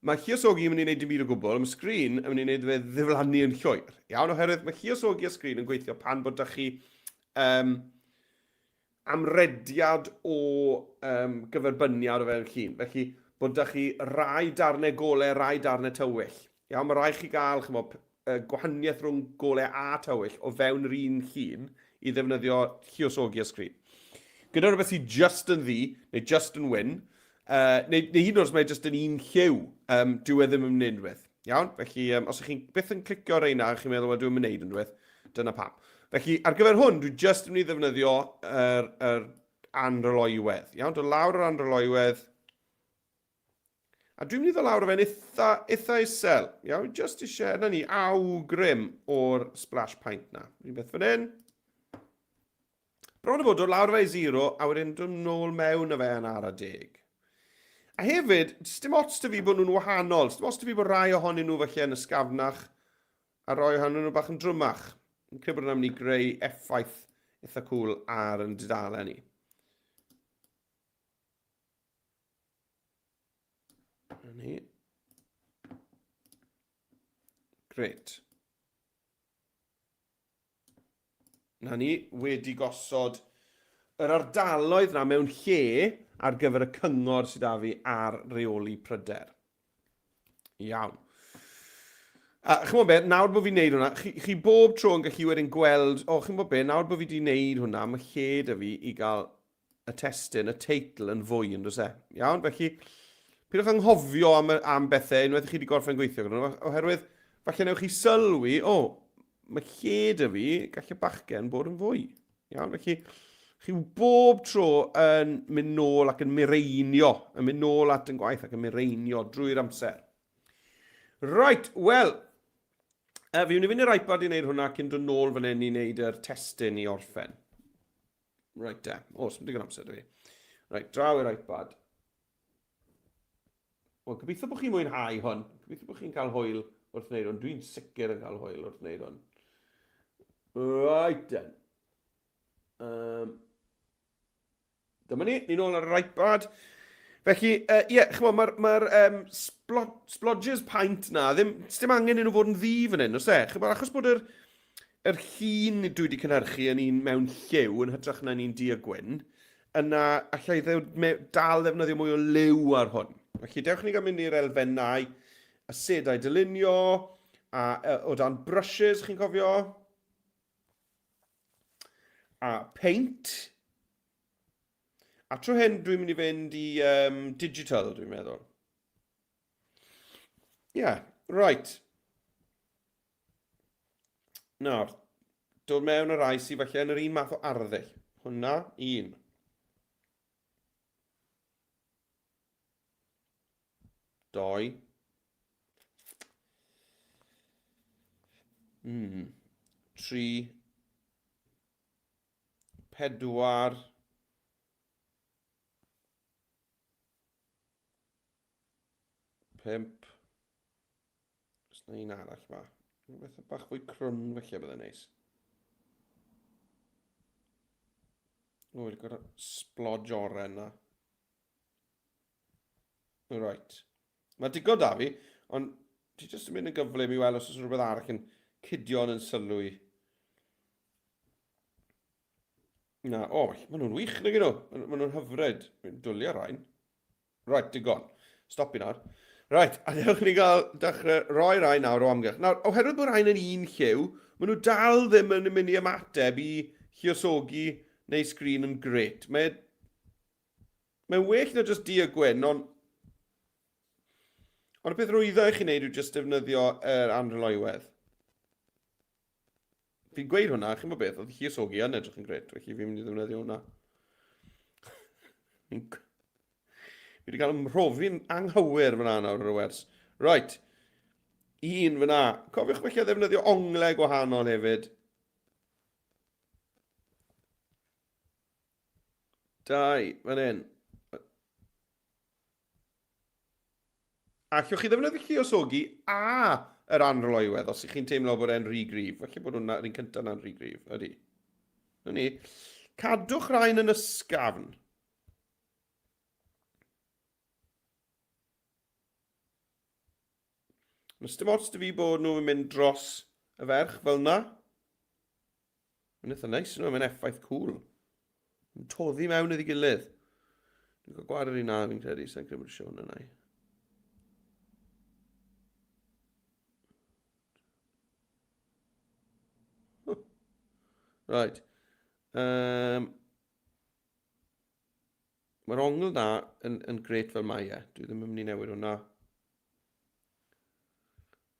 mae lluosogi yn mynd i wneud dim byd o gwbl, mae sgrin yn mynd i wneud fe ddiflannu yn llwyr. Iawn, oherwydd mae lluosogi y sgrin yn gweithio pan bod da chi amrediad o gyferbyniad o fewn llun. Felly, bod da chi rai darnau golau, rai darnau tywyll. Iawn, mae rai chi gael, chymod, gwahaniaeth rhwng golau a tywyll o fewn yr un llun i ddefnyddio lluosogi a sgrin. Gyda rhywbeth sydd just yn ddu, neu just yn wyn, neu, neu hyd yn oed os mae just yn un lliw, dyw e ddim yn mynd unrhywbeth. Iawn? Felly, os ych chi'n byth yn clicio reina a chi'n meddwl, wel, dwi'n mynd wneud unrhywbeth, dyna pam. Felly, ar gyfer hwn, dwi just yn mynd i ddefnyddio yr, yr anrhyloiwedd. Iawn, dod lawr yr anrhyloiwedd. A dwi'n mynd i ddod lawr o fe'n eitha, eitha isel. Iawn, just eisiau, yna ni, awgrym o'r splash paint na. Un beth fan hyn. Bron o fod dod lawr fe i zero, a wedyn dod nôl mewn â fe yn ara deg. A hefyd, dim ots 'da fi bod nhw'n wahanol. Dim ots 'da fi bod rai ohonyn nhw falle yn ysgafnach, a rai ohonyn nhw bach yn drymach. Yn credu bod yna'n mynd i greu effaith eitha cool ar yn dudalen ni. Ni. Great. Na ni, wedi gosod yr ardaloedd na mewn lle ar gyfer y cyngor sydd â fi ar reoli pryder. Iawn. A chymod beth, nawr bod fi'n neud hwnna, chi, chi bob tro yn gallu wedyn gweld, o, chymod beth, nawr bod fi wedi neud hwnna, mae lle da fi i gael y testun, y teitl yn fwy, yn does e? Iawn, felly, pidwch anghofio am, am bethau unwaith chi wedi gorffen gweithio gyda nhw, oherwydd falle newch chi sylwi, o, mae lle da fi, gall y bachgen bod yn fwy. Iawn, felly, chi bob tro yn mynd nôl ac yn mireinio, yn mynd nôl at yn gwaith ac yn mireinio drwy'r amser. Right, wel, uh, fi wni fynd i'r iPad i wneud hwnna cyn dod nôl fan hyn i wneud yr testun i orffen. Right, de. O, sy'n digon amser da fi. Right, draw i'r iPad. Wel, gobeithio bod chi'n mwynhau hwn. Gobeithio bod chi'n cael hwyl wrth wneud hwn. Dwi'n sicr yn cael hwyl wrth wneud hwn. Right then. Um, dyma ni, ni'n ôl ar yr iPad. Felly, ie, uh, yeah, chymod, mae'r ma um, splo, splodges paint na, ddim, dim angen i nhw fod yn ddi fan hyn, os e? Chymod, achos bod yr, yr llun dwi wedi cynhyrchu yn un mewn lliw yn hytrach na'n un du a gwyn, yna allai dal ddefnyddio mwy o liw ar hwn. Felly dewch ni gael mynd i'r elfennau, asedau dylunio, a o dan brushes, chi'n cofio? A paint. A tro hyn dwi'n mynd i fynd i um, digital, dwi'n meddwl. Ie, yeah, right. Nawr, dod mewn y rai sydd falle yn yr un math o arddull. Hwna, un. Doi. Mm. Tri. Pedwar. Pump. Oes na un arall ma. Rhywbeth bach fwy crwn felly byddai'n neis. O, wedi gweld splodge oren na. Right. Mae digon da fi, ond ti jyst yn mynd yn gyflym i weld os oes rhywbeth arall yn cydio yn sylw i. Na, o, maen nhw'n wych, nag nhw? Maen nhw'n hyfryd. Mae'n dwlu ar rhain. Right, digon. Stopi nawr. Right, a dewch ni gael dechrau rhoi rai nawr o amgylch. Nawr, oherwydd bod rhain yn un lliw, maen nhw dal ddim yn mynd i ymateb i lluosogi neu sgrin yn gret. Mae, mae'n well na jyst du a gwyn, ond Ond y peth rwyddo i chi wneud yw jyst defnyddio yr anrhyloywedd. Fi'n gweud hwnna, chi'n bod beth, oedd lluosogi yn edrych yn gret, felly fi'n mynd i ddefnyddio hwnna. Fi wedi cael ymhrofi'n anghywir fyna nawr ar y wers. Right. Un fyna. Cofiwch felly ddefnyddio onglau gwahanol hefyd. Dau, fan hyn. Allwch chi ddefnyddio lluosogi a yr anrloywedd os ych chi'n teimlo bod e'n rhy gryf. Falle bod hwnna, yr un cyntaf na'n rhy gryf. Ydy. Na ni. Cadwch rhain yn ysgafn. Nes dim ots dy fi bod nhw'n mynd dros y ferch fel na. Mae'n eitha neis, nhw, mae'n effaith cool. Yn toddi mewn iddi gilydd. Dwi'n cael gwared yr un na, fi'n credu, sa'n credu bod eisiau hwnna na i. Right. Um, Mae'r ongl na yn, yn gret fel mae e. Dwi ddim yn mynd i newid hwnna.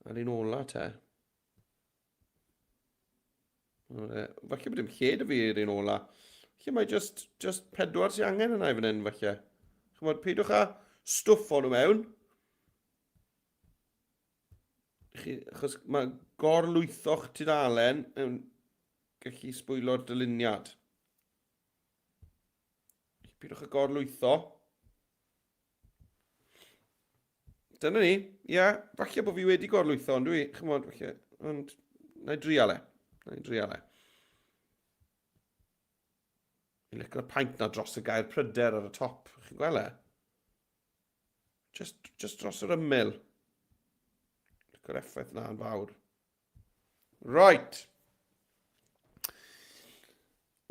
A'r un ola te. Falle bod dim lle da fi i'r un ola. Lle mae just, just pedwar sy'n angen yna i fan hyn, falle. Chymod, peidiwch â stwff o'n nhw mewn. Chi, achos mae gorlwytho'ch tudalen yn gallu sbwylo'r dyluniad. Peidiwch â gorlwytho. Dyna ni. Ie, yeah, falle bod fi wedi gorlwytho, ond dwi, chymod, falle, ond na i drial e. Na i drial e. Fi'n licio'r paint na dros y gair pryder ar y top. Chi'n gweld e? Just, just dros yr ymyl. Licio'r effaith na yn fawr. Right.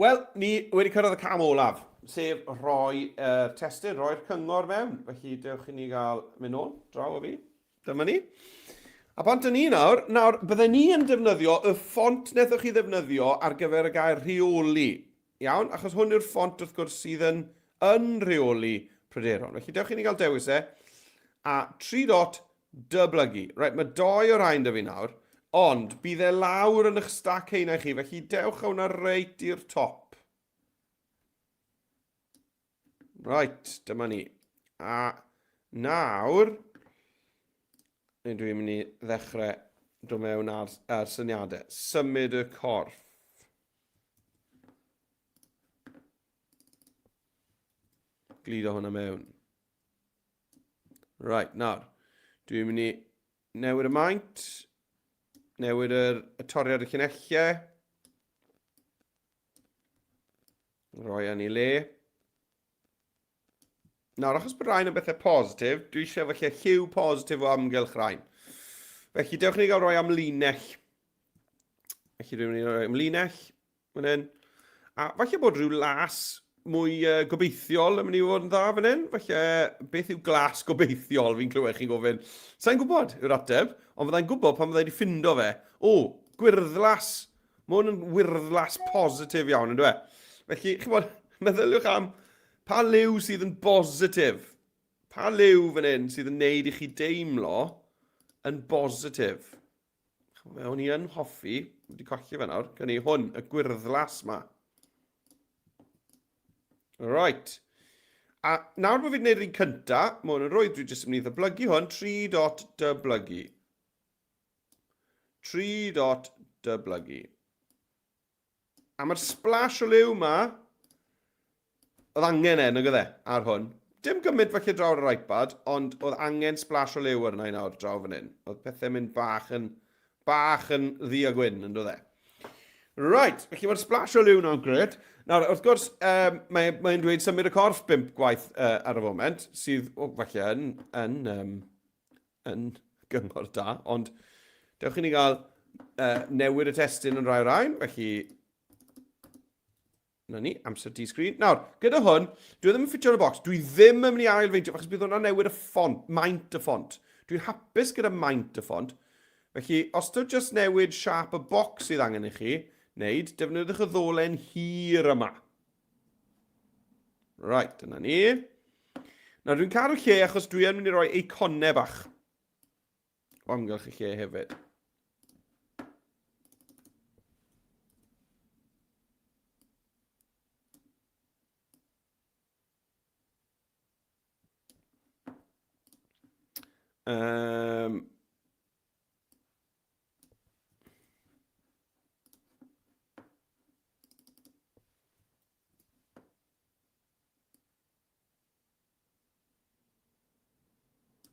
Wel, ni wedi cyrraedd y cam olaf, sef rhoi uh, testun, rhoi'r cyngor mewn. Felly, dewch i ni gael mynd nôl, draw o fi. Dyma ni. A bant ni nawr, nawr, bydden ni yn defnyddio y ffont wnaethoch chi ddefnyddio ar gyfer y gair rheoli. Iawn, achos hwn yw'r ffont wrth gwrs sydd yn, yn rheoli pryderon. Felly dewch i ni gael dewis e. A 3 dot dyblygu. Reit, mae doi o rhain da fi nawr, ond bydd e lawr yn eich stac heina chi, felly dewch â hwnna reit i'r top. Right, dyma ni. A nawr, neu dwi'n mynd i ddechrau dod mewn ar, ar syniadau. Symud y corff. Gludo hwnna mewn. Right, nawr. Dwi'n mynd i newid y maint, newid yr, y toriad y llinellau, rhoi yn ei le. Nawr, achos bod rhain yn bethau positif, dwi eisiau falle lliw positif o amgylch rhain. Felly, dewch ni gael rhoi amlinell. Felly, dwi'n mynd i roi amlinell fan hyn. A falle bod rhyw las mwy uh, gobeithiol yn mynd i fod yn dda fan hyn. Falle, beth yw glas gobeithiol, fi'n clywed chi'n gofyn. Sa'n gwybod yw'r ateb, ond fyddai'n gwybod pan fyddai wedi ffindo fe. O, gwyrddlas. Mae hwn yn wyrddlas positif iawn, yn dweud. Felly, chi'n bod, meddyliwch am pa liw sydd yn bositif. Pa liw fan hyn sydd yn neud i chi deimlo yn bositif. Fe o'n i yn hoffi, wedi colli fe nawr, gen i hwn, y gwyrddlas ma. Right. A nawr bod fi wedi gwneud yr un cynta, mae hwn yn rhwydd, dwi jyst yn mynd i ddyblygu hwn, 3 dot dyblygu. 3 dot dyblygu. A mae'r splash o liw ma, oedd angen e, nag oedd e, ar hwn. Dim gymaint falle draw ar yr iPad, ond oedd angen splash o liw arna i nawr draw fan hyn. Oedd pethau'n mynd bach yn, bach yn ddu a gwyn, yn dod e. Right, felly mae'r splash o liw naw'n gret. Nawr, wrth gwrs, um, mae'n mae dweud symud y corff bimp gwaith uh, ar y foment, sydd, oh, falle, yn, yn, um, yn gyngor da, ond dewch i ni gael uh, newid y testun yn rhai o'r rhain, felly Na ni, amser di sgrin. Nawr, gyda hwn, dwi ddim yn ffitio yn y bocs. Dwi ddim yn mynd i ail-feintio, achos bydd hwnna'n newid y ffont, maint y ffont. Dwi'n hapus gyda maint y ffont. Felly, os dwi just newid siap y bocs sydd angen i chi wneud, defnyddiwch y ddolen hir yma. Right, dyna ni. Nawr, dwi'n cadw lle achos dwi yn mynd i roi eiconau bach o amgylch y lle hefyd. Um,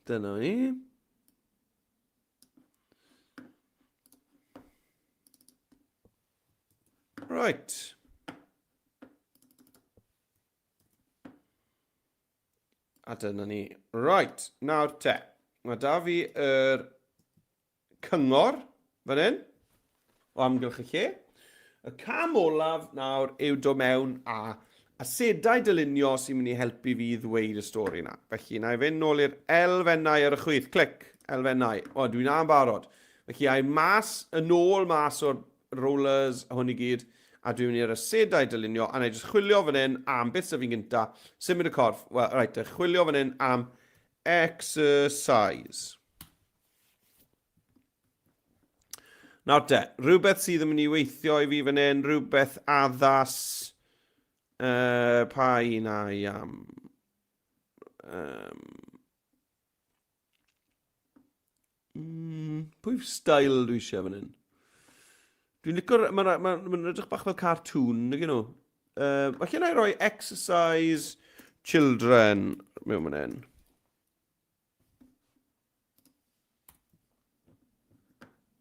Dyna ni. Right. A dyna ni. Right, nawr te. Mae da fi yr cyngor fan hyn, o amgylch y lle. Y cam olaf nawr yw dod mewn a asedau dylunio sy'n mynd i helpu fi ddweud y stori yna. Felly, na i fynd nôl i'r elfennau ar y chwith. Clic, elfennau. O, dwi'n am barod. Felly, ai mas, yn ôl mas o'r rollers, hwn i gyd, a dwi'n mynd i'r asedau dylunio, a na i jyst chwilio fan hyn am beth sydd fi'n gynta, symud y corff. Wel, reit, chwilio fan hyn am exercise. Nawr te, rhywbeth sydd yn mynd i weithio i fi fan hyn, rhywbeth addas, uh, pa un a i am? Um, mm, pwy style dwi eisiau fan hyn? Dwi'n licio'r... Mae'n ma, ma, ma edrych bach fel cartoon, nag nhw? Uh, falle na i roi exercise children mewn fan hyn.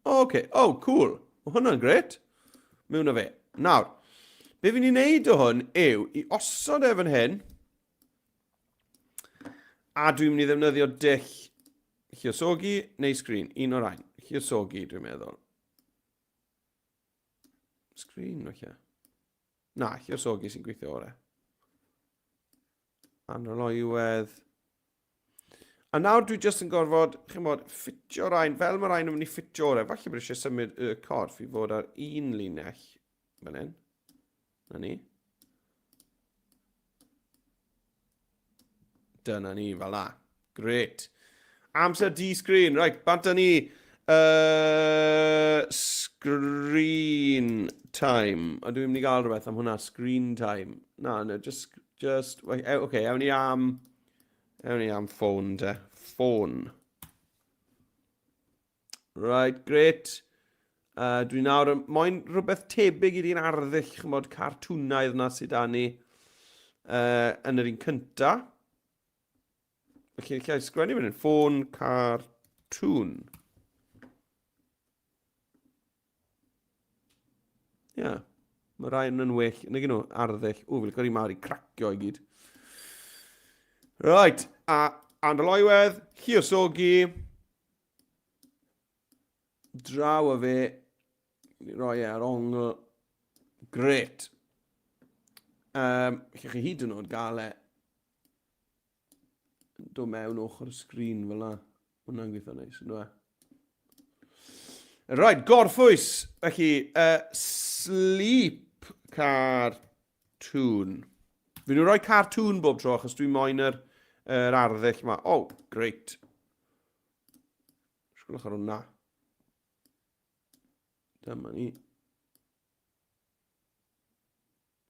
O, okay. Oh, cool. Mae hwnna'n gret. Mewn o fe. Nawr, be fi'n ei wneud o hwn yw i osod e fan hyn, a dwi'n mynd i ddefnyddio dull lluosogi neu sgrin. Un o'r rhain. Lluosogi, dwi'n meddwl. Sgrin, falle. Na, lluosogi sy'n gweithio orau. Anroloiwedd. A nawr dwi jyst yn gorfod, chi'n bod, ffitio rhain, fel mae rhain yn mynd i ffitio orau. Falle bod eisiau symud y corff i fod ar un linell fan hyn. Na ni. Dyna ni, fel la. Great. Amser di-sgrin. Right, bant â ni. Uh, screen time. A dwi'n mynd i gael rhywbeth am hwnna, screen time. Na, no, just, just, oce, okay, ewn ni am... Ewn ni am ffôn te. Ffôn. Right, great. Uh, dwi nawr yn moyn rhywbeth tebyg i'r un arddull, chymod, cartwnaidd na sydd â ni uh, yn yr un cynta. Felly, allai sgwennu fan hyn, ffôn cartŵn. Ie. Yeah. Mae rai yn well. Nag nhw, arddull. O, fi'n licio'r un mawr i cracio i gyd. Right, a Androloiwedd, Lluosogi. Draw a fe. Ni roi e ar ongl. Great. Um, lle chi hyd yn oed gael e dod mewn ochr y sgrin fel la. Hwna'n gweithio neis, ynddo e? Right, gorffwys. Felly, uh, sleep cartoon. Fi nhw'n rhoi cartoon bob tro achos dwi'n moyn yr, yr arddull yma. Oh, great. Sgwlwch ar hwnna. Dyma ni.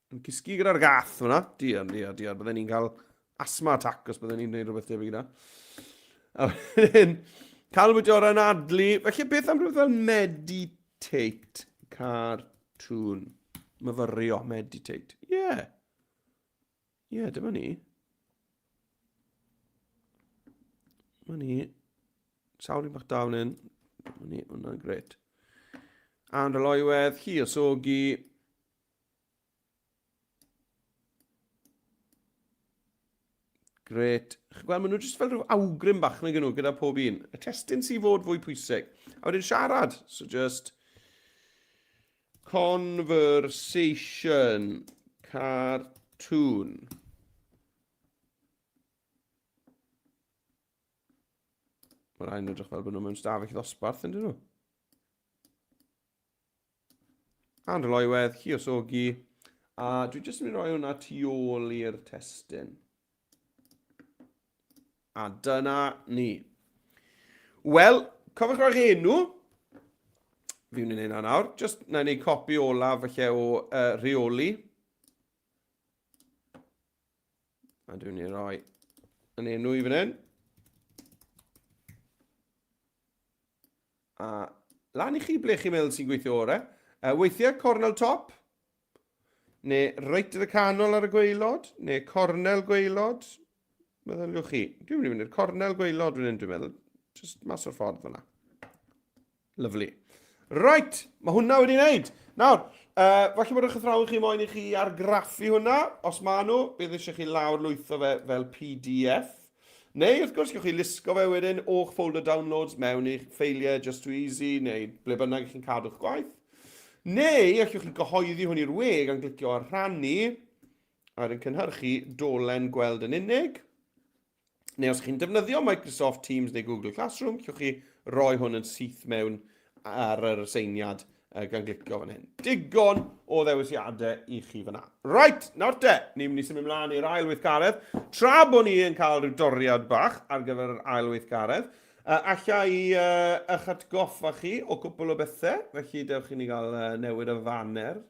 Yn cysgu gyda'r gath fyna. Diar, diar, diar. Bydden ni'n cael asthma attack os bydden ni'n gwneud rhywbeth tebyg yna. A wedyn, canolbwyntio ar anadlu. Felly beth am rhywbeth fel meditate cartoon? Myfyrio, meditate. Ie. Yeah. Ie, yeah, dyma ni. Dyma ni. Sawl un bach da fan hyn. Dyma ni, hwnna'n gret. Anrhyloiwedd, lluosogi. Gret. Chi'n gweld, maen nhw jyst fel rhyw awgrym bach nag nhw gyda pob un. Y testun sy'n fod fwy pwysig. A wedyn siarad. So just conversation cartoon. Mae rhaid yn edrych fel bod nhw mewn stafell ddosbarth, yn dyn nhw? Anrhyloiwedd, lluosogi, a dwi jyst yn mynd i roi hwnna tu ôl i'r testun. A dyna ni. Wel, cofiwch roi'ch enw. Fi'n mynd i wneud hwnna nawr. Just na i wneud copi olaf falle o uh, rheoli. A dwi'n mynd i roi yn enw i fan hyn. A lan i chi ble chi'n meddwl sy'n gweithio orau. Uh, weithiau cornel top, neu reit yn y canol ar y gweilod, neu cornel gweilod. Meddyliwch chi. Dwi'n mynd i fynd i'r cornel gweilod fan hyn, dwi'n meddwl. Just mas o'r ffordd fyna. Lyfli. Right, mae hwnna wedi wneud. Nawr, uh, falle bod eich athrawon chi moyn i chi argraffu hwnna. Os maen nhw, bydd eisiau chi lawr lwytho fe fel PDF. Neu, wrth gwrs, gewch chi lusgo fe wedyn o'ch folder downloads mewn i'ch ffeiliau Just Too Easy neu ble bynnag chi'n cadw'ch gwaith. Neu, allwch chi gyhoeddi hwn i'r we gan glicio ar rhannu a wedyn cynhyrchu dolen gweld yn unig. Neu os chi'n defnyddio Microsoft Teams neu Google Classroom, allwch chi roi hwn yn syth mewn ar yr aseiniad gan glicio fan hyn. Digon o ddewisiadau i chi fyna. Right, nawr te, ni'n mynd i symud mlaen i'r ail weithgaredd. Tra bod ni yn cael rhyw doriad bach ar gyfer yr ail weithgaredd, uh, alla i uh, eich atgoffa chi o cwpl o bethau, felly dewch i ni gael uh, newid y faner.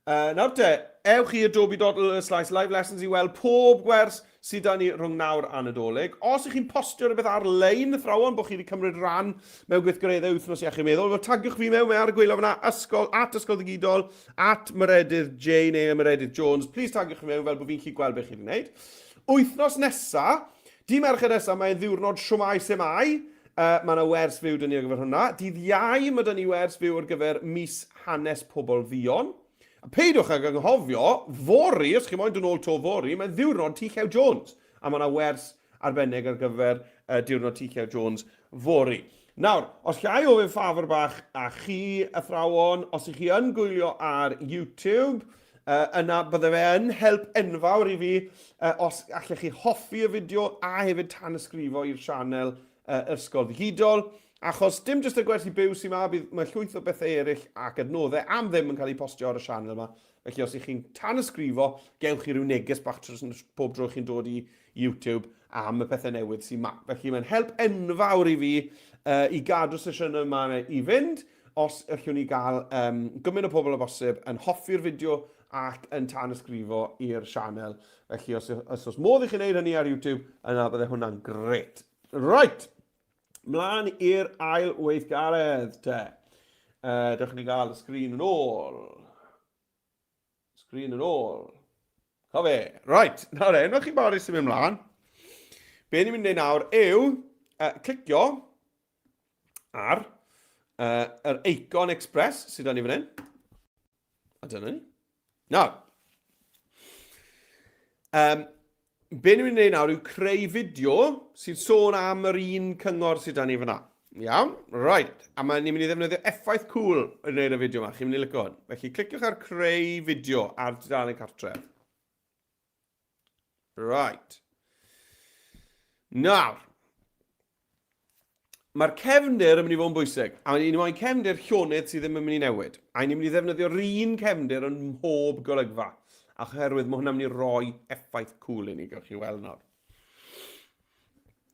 Uh, nawr te, ewch i adobe.ly/live lessons i weld pob gwers sydd da ni rhwng nawr a Nadolig. Os ych chi'n postio rhywbeth ar-lein, athrawon, bod chi wedi cymryd rhan mewn gweithgareddau wythnos iechyd meddwl, wel tagiwch fi mewn, mae ar y gweilio fyna, ysgol, at Ysgol Ddigidol, at Meredydd J neu Meredydd Jones. Please tagiwch fi mewn fel bod fi'n gallu gweld beth chi wedi gwneud. Wythnos nesa, di Mercher nesa, mae'n ddiwrnod siwmai semai. Uh, mae yna wers fyw dyn ni ar gyfer hwnna. Dydd Iau mae dyn ni wers fyw ar gyfer mis hanes pobl ddion. A peidiwch ag anghofio, fory, os chi moyn dod nôl to fory, mae'n ddiwrnod T Llew Jones. A mae yna wers arbennig ar gyfer uh, diwrnod T Llew Jones fory. Nawr, os llai ofyn ffafr bach a chi, athrawon, os ych chi yn gwylio ar YouTube, Yna bydde fe yn help enfawr i fi os allech chi hoffi y fideo a hefyd tanysgrifo i'r sianel Ysgol Ddigidol, achos dim jyst y gwersi byw sy'n ma, bydd, mae llwyth o bethau eraill ac adnoddau am ddim yn cael eu postio ar y sianel yma. Felly os ych chi'n tanysgrifo, gewch chi rhyw neges bach pob tro chi'n dod i YouTube am y pethau newydd sy'n ma. Felly mae'n help enfawr i fi i gadw sesiynau yma i fynd, os allwn ni gael um, gymaint o pobl o bosib yn hoffi'r fideo ac yn tanysgrifo i'r sianel. Felly os, os oes modd i chi wneud hynny ar YouTube, yna bydde hwnna'n gret. Right, mlaen i'r ail weithgaredd te. Dewch ni gael y sgrin yn ôl. Sgrin yn ôl. Co fe. Right, nawr e, unwaith chi'n barod i symud ymlaen, be ni'n mynd i wneud nawr yw clicio ar yr Icon Express sydd dan ni fan hyn. A dyna ni. Nawr, um, be ni'n mynd i wneud nawr yw creu fideo sy'n sôn am yr un cyngor sydd dan ni fyna. Iawn? Right. A mae ni'n mynd i ddefnyddio effaith cool yn gwneud y fideo yma. Chi'n mynd i licio hwn. Felly, cliciwch ar creu fideo ar dudalen cartref. Right. Nawr, mae'r cefndir yn mynd i fod yn bwysig. A ni'n moyn cefndir llonydd sydd ddim yn mynd i newid. A ni'n mynd i ddefnyddio'r un cefndir yn mhob golygfa. A oherwydd mae hwnna'n mynd i roi effaith cool i ni, gewch chi weld nawr.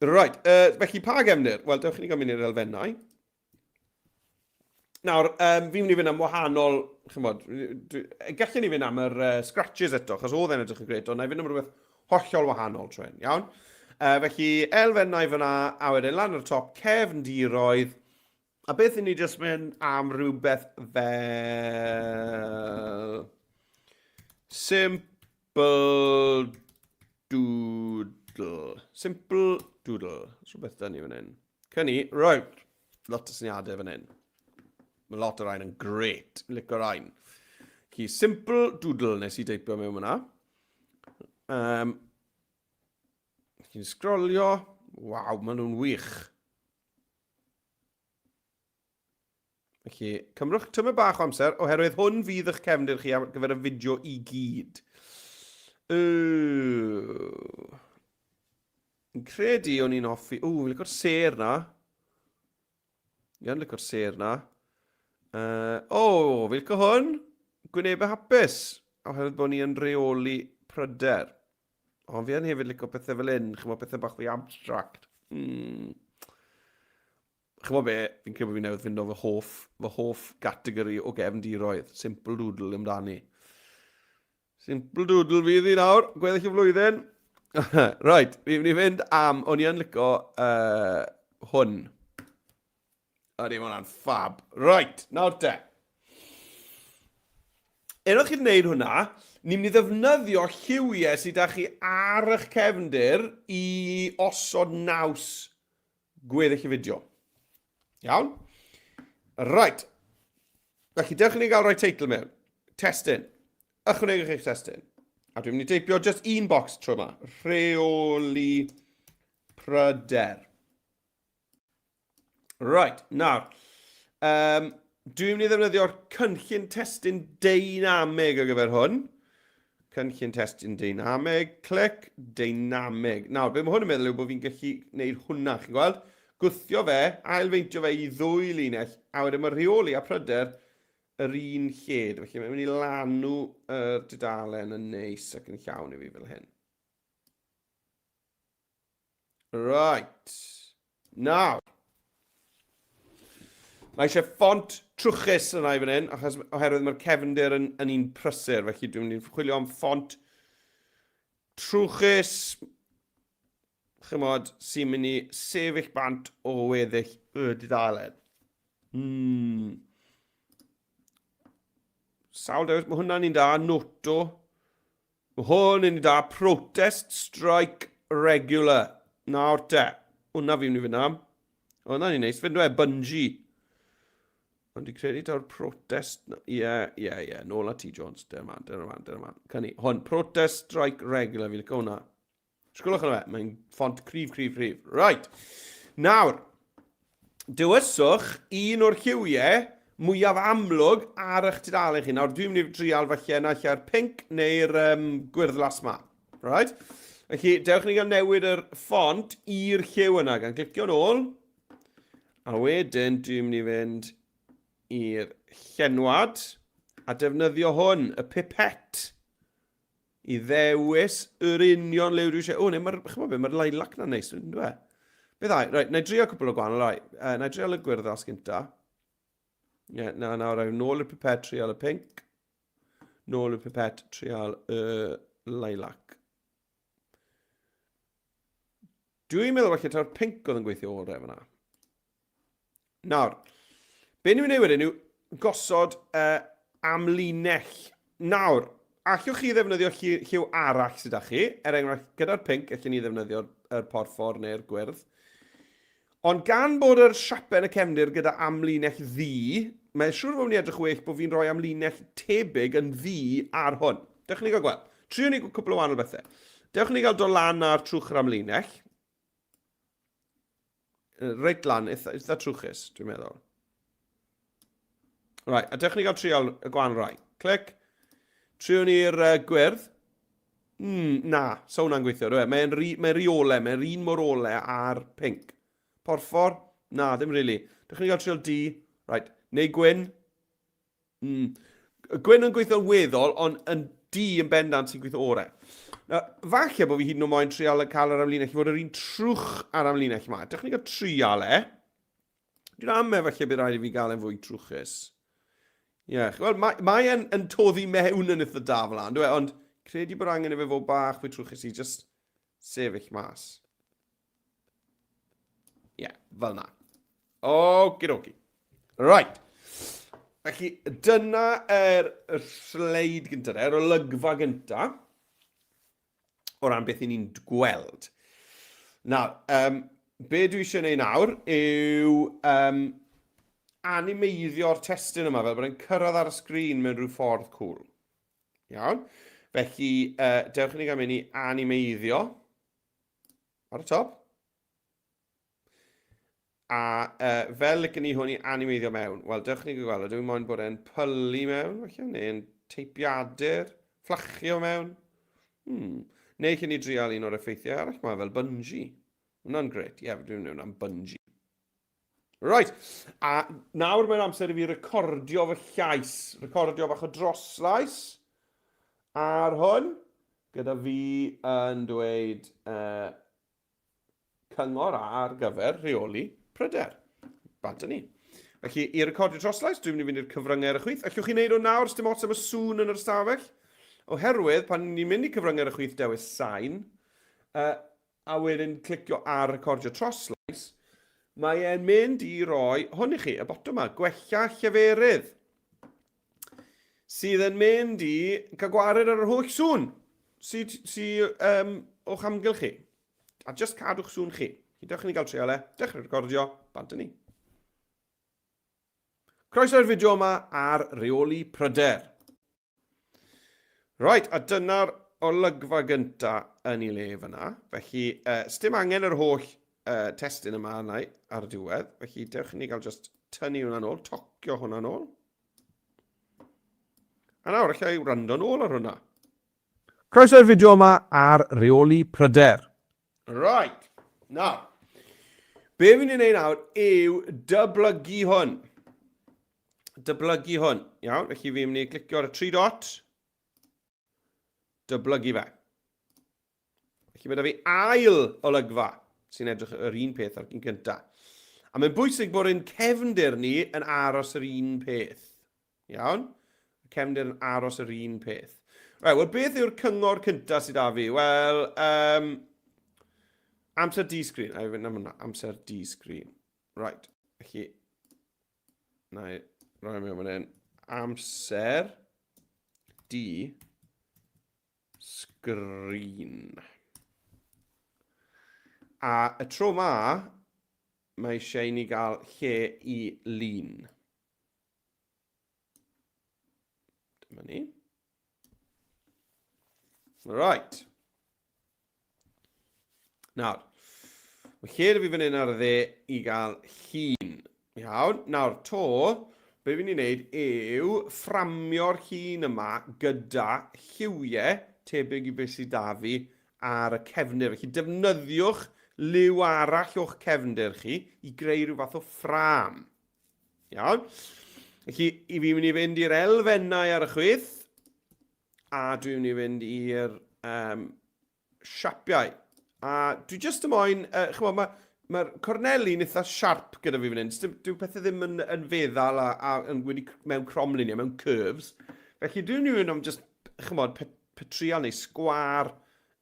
Right, felly pa gefndir? Wel, dewch i ni gael mynd i'r elfennau. Nawr, um, fi'n mynd i fynd am wahanol, chymod, gallwn ni fynd am yr scratches eto, achos oedd e'n edrych yn gret, ond na i fynd am rhywbeth hollol wahanol tro hyn, iawn? Felly, elfennau fyna, a wedyn lan ar y top, cefndiroedd, a beth i ni jyst mynd am rhywbeth fel Simple Doodle. Simple Doodle. Rhywbeth da ni fan hyn. Cynni, right. Lot o syniadau fan hyn. Mae lot o rhain yn great. Licio rhain. Ci, simple doodle nes i deipio mewn fyna. Um, chi'n sgrolio. Waw, maen nhw'n wych. Felly, cymrwch tymed bach o amser, oherwydd hwn fydd eich cefndir chi ar gyfer y fideo i gyd. Yy. Fi'n credu o'n i'n hoffi... Ww, fi'n licio'r sêr na. Fi yn licio'r sêr na. O, oh, fi'n licio hwn. Gwynebau hapus. Oherwydd bod ni yn rheoli pryder. Ond fi yn hefyd licio pethau fel hyn, chymod, pethau bach fwy abstract. Chymod be, fi'n credu bod fi newydd fynd o fy hoff, fy hoff gategori o gefndiroedd. Simple Doodle amdani. Simple Doodle fydd hi nawr, gweddill y flwyddyn. Right, fi'n mynd i fynd am, o'n i yn licio hwn. Ydy, mae hwnna'n ffab. Right, nawr te. Unwaith chi'n gwneud hwnna, ni'n mynd i ddefnyddio lliwiau sydd â chi ar eich cefndir i osod naws gweddill y fideo. Iawn? Right. Felly, dewch i ni gael rhoi teitl mewn. Testun. Ychwanegwch eich testun. A dwi'n mynd i deipio just un box tro yma. Rheoli pryder. Right, nawr. Um, dwi'n mynd i ddefnyddio'r cynllun testun deinamig ar gyfer hwn. Cynllun testun deinamig, clic, deinamig. Nawr, be mae hwn yn meddwl yw bod fi'n gallu gwneud hwnna, chi'n gweld? Gwthio fe, ailfeintio fe i ddwy linell, a wedyn mae rheoli a pryder yr un lled. Felly mae'n mynd i lanw yr dudalen yn neis ac yn llawn i fi fel hyn. Right. Nawr. Mae eisiau ffont trwchus yna i fan hyn, achos oherwydd mae'r cefndir yn, yn un prysur, felly dwi'n mynd i chwilio am ffont trwchus, chymod, sy'n mynd i sefyll bant o weddill y dudalen. Sawl dewis, mae hwnna'n un da, Noto. Mae hwn yn da. Protest strike regular. Nawr te. Hwna fi'n mynd i fynd am. Hwna'n un neis. Fynd e, bungee. Ond dwi'n credu taw'r protest... Ie, ie, ie. Nôl at ti, Jones. Dyna man, dyna man, dyna man. Cynni. Hwn, protest strike regular. Fi'n licio hwnna. Sgwlwch yna fe. Mae'n ffont cryf, cryf, cryf. Right. Nawr, dewiswch un o'r lliwiau mwyaf amlwg ar eich tudalen chi. Nawr, dwi'n mynd i drial falle naill ai'r pink neu'r um, gwyrddlas ma. Right? Felly, dewch ni gael newid yr ffont i'r lliw yna, gan clicio nôl. A wedyn, dwi'n mynd i fynd i'r llenwad a defnyddio hwn, y pipet, i ddewis yr union liw dwi eisiau. O, neu mae'r, chymod beth, mae'r lilac na'n neis, yn dwi? Beth ai, reit, na i drio cwpl o gwahanol, rai. Na i drio y gwyrddlas gynta. Ie, yeah, na, nawr, nôl y pipet, trial y pink. Nôl y pipet, trial y lilac. Dwi'n meddwl falle taw'r pink oedd yn gweithio orau fyna. Nawr, be ni'n mynd i wedyn yw gosod amlinell. Nawr, allwch chi ddefnyddio lliw arall sydd â chi? Er enghraifft, gyda'r pink, allwn ni ddefnyddio'r er porffor neu'r gwyrdd. Ond gan bod yr siapen y cefndir gyda amlinell ddu, mae'n siŵr fod mynd i edrych well bod fi'n rhoi amlinell tebyg yn ddu ar hwn. Dewch i ni gael gweld. Trio ni cwpl o wahanol bethau. Dewch i ni gael dod lan ar trwch yr amlinell. Reit lan, eitha, eitha trwchus, dwi'n meddwl. Right, a dewch ni gael trial y gwahanol rai. Clic. Trio ni'r gwyrdd. Mm, na, so hwnna'n gweithio, dwi? E? Mae'n rhi, mae rhi ole, mae'n un mor ole ar pink. Porffor? Na, ddim really. Dewch ni gael trial D. Right, neu gwyn. Mm. Gwyn yn gweithio'n weddol, ond yn D yn bendant sy'n gweithio orau. Now, falle bod fi hyd yn oed moyn trial cael yr amlinell i fod yr un trwch ar amlinell yma. Dewch ni gael trial e. Dwi'n ame falle bydd rhaid i fi gael e'n fwy trwchus. Ie, yeah, wel, mae, mae e'n yn toddi mewn yn eitha da fel dwi e? Ond credu bod angen i fe fod bach fwy trwchus i just sefyll mas. Ie, yeah, fel na. Okie dokie. Right. Felly, dyna yr er sleid gyntaf, yr olygfa gyntaf. o ran beth i ni'n gweld. Nawr, um, be dwi eisiau gwneud nawr yw um, animeiddio'r testun yma fel bod e'n cyrraedd ar y sgrin mewn rhyw ffordd cool. Iawn? Felly, uh, dewch i ni gael mynd i animeiddio ar y top. A uh, fel licen ni hwn i animeiddio mewn? Wel, dewch ni gweld, ydw i'n moyn bod e'n pylu mewn, falle, neu'n teipiadur, fflachio mewn. Hmm. Neu lle ni drial un o'r effeithiau arall yma, fel bungee. Hwna'n gret, ie, yeah, dwi'n mynd am bungee. Right, a nawr mae'n amser i fi recordio fy llais. Recordio bach o droslais ar hwn, gyda fi yn dweud cyngor ar gyfer rheoli pryder. Bant â ni. Felly, i recordio troslais, dwi'n mynd i fynd i'r cyfryngau ar y chwith. Allwch chi wneud o nawr, dim ots am y sŵn yn yr ystafell. Oherwydd, pan ni'n mynd i cyfryngau ar y chwith dewis sain, uh, a wedyn clicio ar recordio troslais, mae e'n mynd i roi hwn i chi, y botwm yma, gwella lleferydd, sydd yn mynd i cael gwared ar yr holl sŵn sydd sy, um, o'ch amgylch chi. A just cadw'ch sŵn chi. Chi dewch i ni gael trial e, dechrau recordio, bant â ni. Croeso i'r fideo yma ar reoli pryder. Right, a dyna'r olygfa gynta yn ei le fyna. Felly, uh, sdim angen yr holl uh, testun yma arna ar y diwedd. Felly, dewch i ni gael just tynnu hwnna nôl, tocio hwnna nôl. A nawr, allai wrando nôl ar hwnna. Croeso i'r fideo yma ar reoli pryder. Right, nawr, be fi'n ei wneud nawr yw dyblygu hwn. Dyblygu hwn, iawn, felly fi'n mynd i clicio ar y tri dot, dyblygu fe. Felly mae da fi ail olygfa sy'n edrych yr un peth â'r un gyntaf. A mae'n bwysig bod ein cefndir ni yn aros yr un peth. Iawn? Y cefndir yn aros yr un peth. Right, wel, beth yw'r cyngor cyntaf sydd â fi? Wel, um, amser di-sgrin. Ai, na, na, amser di-sgrin. Right, felly, na i roi mewn fan hyn. Amser di sgrin. A y tro ma, mae eisiau i ni gael lle i lun. Dyma ni. Right. Nawr, mae lle da fi fan hyn ar y dde i gael llun. Iawn, nawr to, Be fi'n ei wneud yw fframio'r llun yma gyda lliwiau tebyg i beth sydd 'da fi ar y cefndir. Felly defnyddiwch liw arall o'ch cefndir chi i greu rhyw fath o ffrâm. Iawn? Felly, i fi'n mynd i fynd i'r elfennau ar y chwith, a dwi'n mynd i fynd i'r um, siapiau. A dwi jyst yn moyn, uh, chymod, mae'r ma, ma corneli'n eitha siarp gyda fi fan hyn. Dyw pethau ddim yn, yn feddal a, a yn wedi mewn cromliniau, mewn curves. Felly dwi'n mynd am just, chymod, petryal neu sgwâr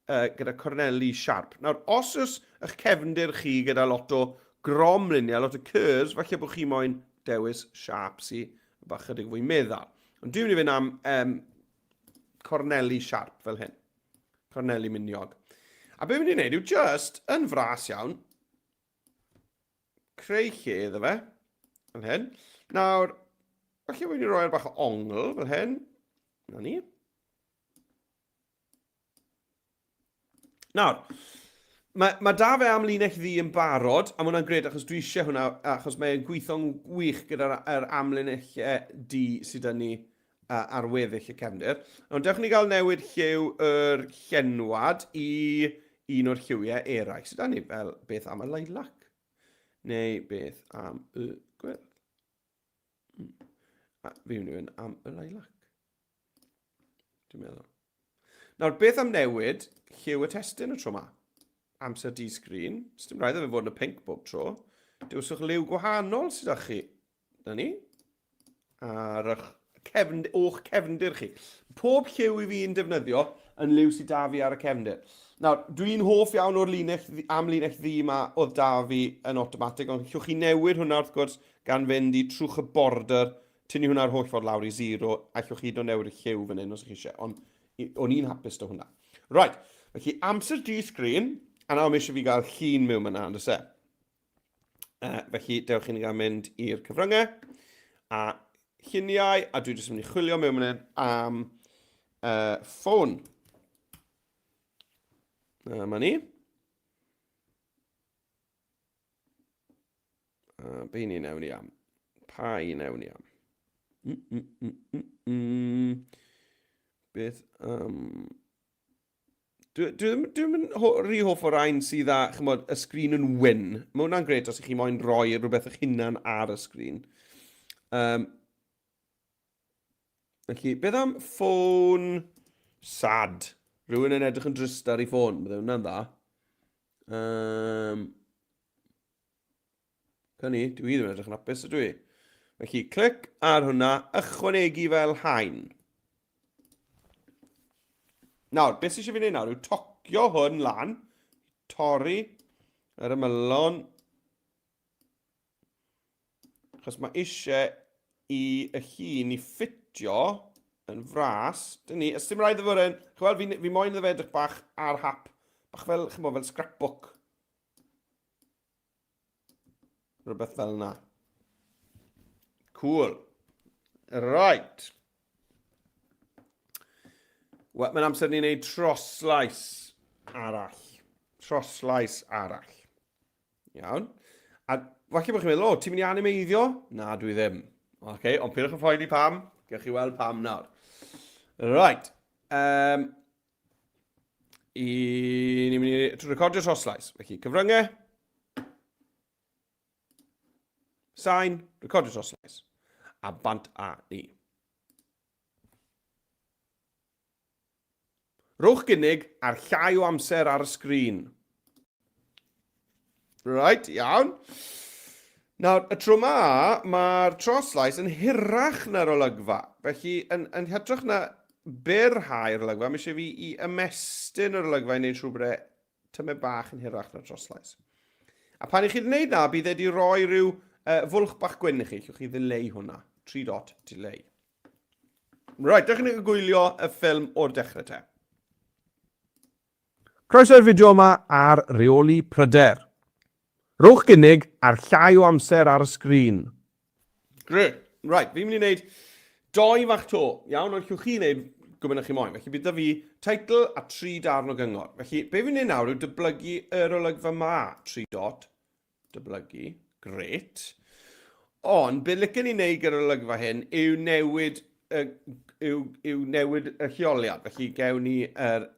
uh, gyda corneli siarp. Nawr, os oes eich cefndir chi gyda lot o gromliniau, lot o curves, falle bod chi moyn dewis siarp sy'n bach chydig fwy meddal. Ond dwi'n mynd i fynd am um, corneli siarp fel hyn. Corneli miniog. A be fi'n mynd i wneud yw just, yn fras iawn, creu lle iddo fe, fel hyn. Nawr, falle fi'n mynd i roi'r bach o ongl fel hyn. Na ni. Nawr, mae, mae da fe am linell ddu yn barod, a mae hwnna'n gred achos dwi eisiau hwnna, achos mae'n gweithio'n wych gyda'r er amlinellau du sydd â ni ar weddill y cefndir. Ond dewch ni gael newid lliw yr llenwad i un o'r lliwiau eraill sydd â ni, fel beth am y lilac, neu beth am y gwyrdd. Hmm. A fi mynd i fynd am y lilac. Dwi'n meddwl. Nawr, beth am newid lliw y testun y tro yma? Amser di sgrin. Sdim rhaid iddo fe fod yn y pink bob tro. Dewiswch liw gwahanol sydd â chi. Na ni. Ar eich cefn, o'ch cefndir chi. Pob lliw i fi'n defnyddio yn liw sydd da fi ar y cefndir. Nawr, dwi'n hoff iawn o'r linell, am linell ddu yma oedd da fi yn automatic, ond llwch chi newid hwnna wrth gwrs gan fynd i trwch y border Tynnu hwnna'r holl ffordd lawr i zero, allwch chi hyd yn oed newid y lliw fan hyn os ych chi eisiau, ond o'n i'n hapus 'da hwnna. Right, felly amser di sgrin, a nawr mae eisiau fi gael llun mewn fyna, on'd oes e? Felly, dewch i ni gael mynd i'r cyfryngau, a lluniau, a dwi jyst yn mynd i chwilio mewn fan hyn am ffôn. Dyma ni. A be ni'n ewn ni am? Pa un ewn ni am? Beth am... Dwi, dwi, ddim, dwi ddim yn ho, rhy hoff o rain sydd â, chymod, y sgrin yn wyn. Mae hwnna'n gret os ych chi moyn rhoi rhywbeth eich hunan ar y sgrin. Um, felly, beth am ffôn sad? Rhywun yn edrych yn drist ar ei ffôn, bydde hwnna'n dda. Um, Cyni, dwi ddim yn edrych yn hapus, ydw i? Felly, clic ar hwnna, ychwanegu fel haen. Nawr, beth sydd eisiau fi wneud nawr yw tocio hwn lan, torri yr ymylon, achos mae eisiau i y llun i ffitio yn fras. Dyn ni, ys dim rhaid iddo fod yn, chwel, fi, fi moyn iddo fe edrych bach ar hap, bach fel, chymod, fel scrapbook. Rhywbeth fel yna. Cool. Right. Wel, mae'n amser ni'n neud troslais arall. Troslais arall. Iawn. A falle bod chi'n meddwl, o, ti'n mynd i animeiddio? Na, dwi ddim. Oce, okay, ond peidiwch yn phoeni pam. Gewch chi weld pam nawr. Right. Um, I ni'n mynd i recordio troslais. Felly, cyfryngau. Sain, recordio troslais. A bant a ni. Rhowch gynnig ar llai o amser ar y sgrin. Right, iawn. Nawr, y tro ma, mae'r troslais yn hirach na'r olygfa. Felly, yn, yn hytrach na byrhau'r olygfa, mae eisiau fi i ymestyn yr olygfa i wneud siŵr bod e tymed bach yn hirach na'r troslais. A pan i chi wedi gwneud na, bydd e wedi rhoi rhyw uh, fwlch bach gwyn i chi. Llwch chi ddileu hwnna. 3 dot, delay. Right, dewch i ni gwylio y ffilm o'r dechrau te. Croeso i'r fideo yma ar reoli pryder. Rhowch gynnig ar llai o amser ar y sgrin. Grêt. Right, fi'n mynd i wneud doi fach to. Iawn, ond llwch chi wneud gwybod chi moyn. Felly bydd da fi teitl a tri darn o gyngor. Felly, be fi'n wneud nawr yw dyblygu yr olygfa ma. Tri dot. Dyblygu. Grêt. Ond, be licen i wneud gyda'r olygfa hyn yw newid, y, yw, yw newid y lleoliad. Felly gewn ni yr...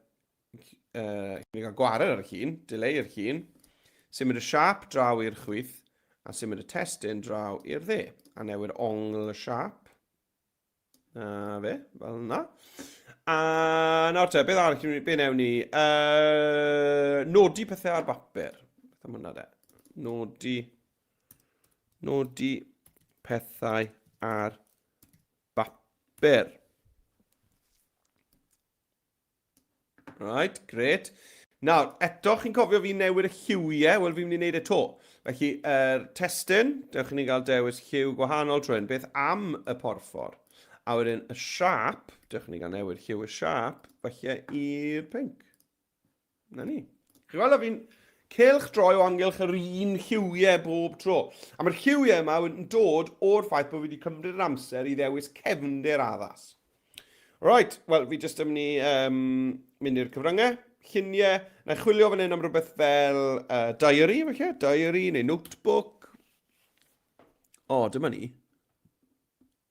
Uh, ni gael gwared ar y llun, dileu'r llun, symud y siap draw i'r chwith, a symud y testun draw i'r dde, a newid ongl y siap. Na fe, fel yna. A nawr te, beth arall, be newn ni? Nodi pethau ar bapur. Beth am hwnna de? Nodi, nodi pethau ar bapur. Right, gret. Nawr, eto, chi'n cofio fi newid y lliwiau? Wel, fi'n mynd i wneud e to. Felly, er testun, dewch i ni gael dewis lliw gwahanol trwy hyn. Beth am y porffor? A wedyn y siap, dewch i ni gael newid lliw y siap, falle i'r pink. Na ni. Chi'n gweld, fi'n cylch droi o amgylch yr un lliwiau bob tro. A mae'r lliwiau yma yn dod o'r ffaith bod fi wedi cymryd yr amser i ddewis cefndir addas. Right, wel, fi jyst yn mynd i um, mynd i'r cyfryngau, lluniau. Na i chwilio fan hyn am rhywbeth fel uh, diary, felly, diary neu notebook. O, oh, dyma ni.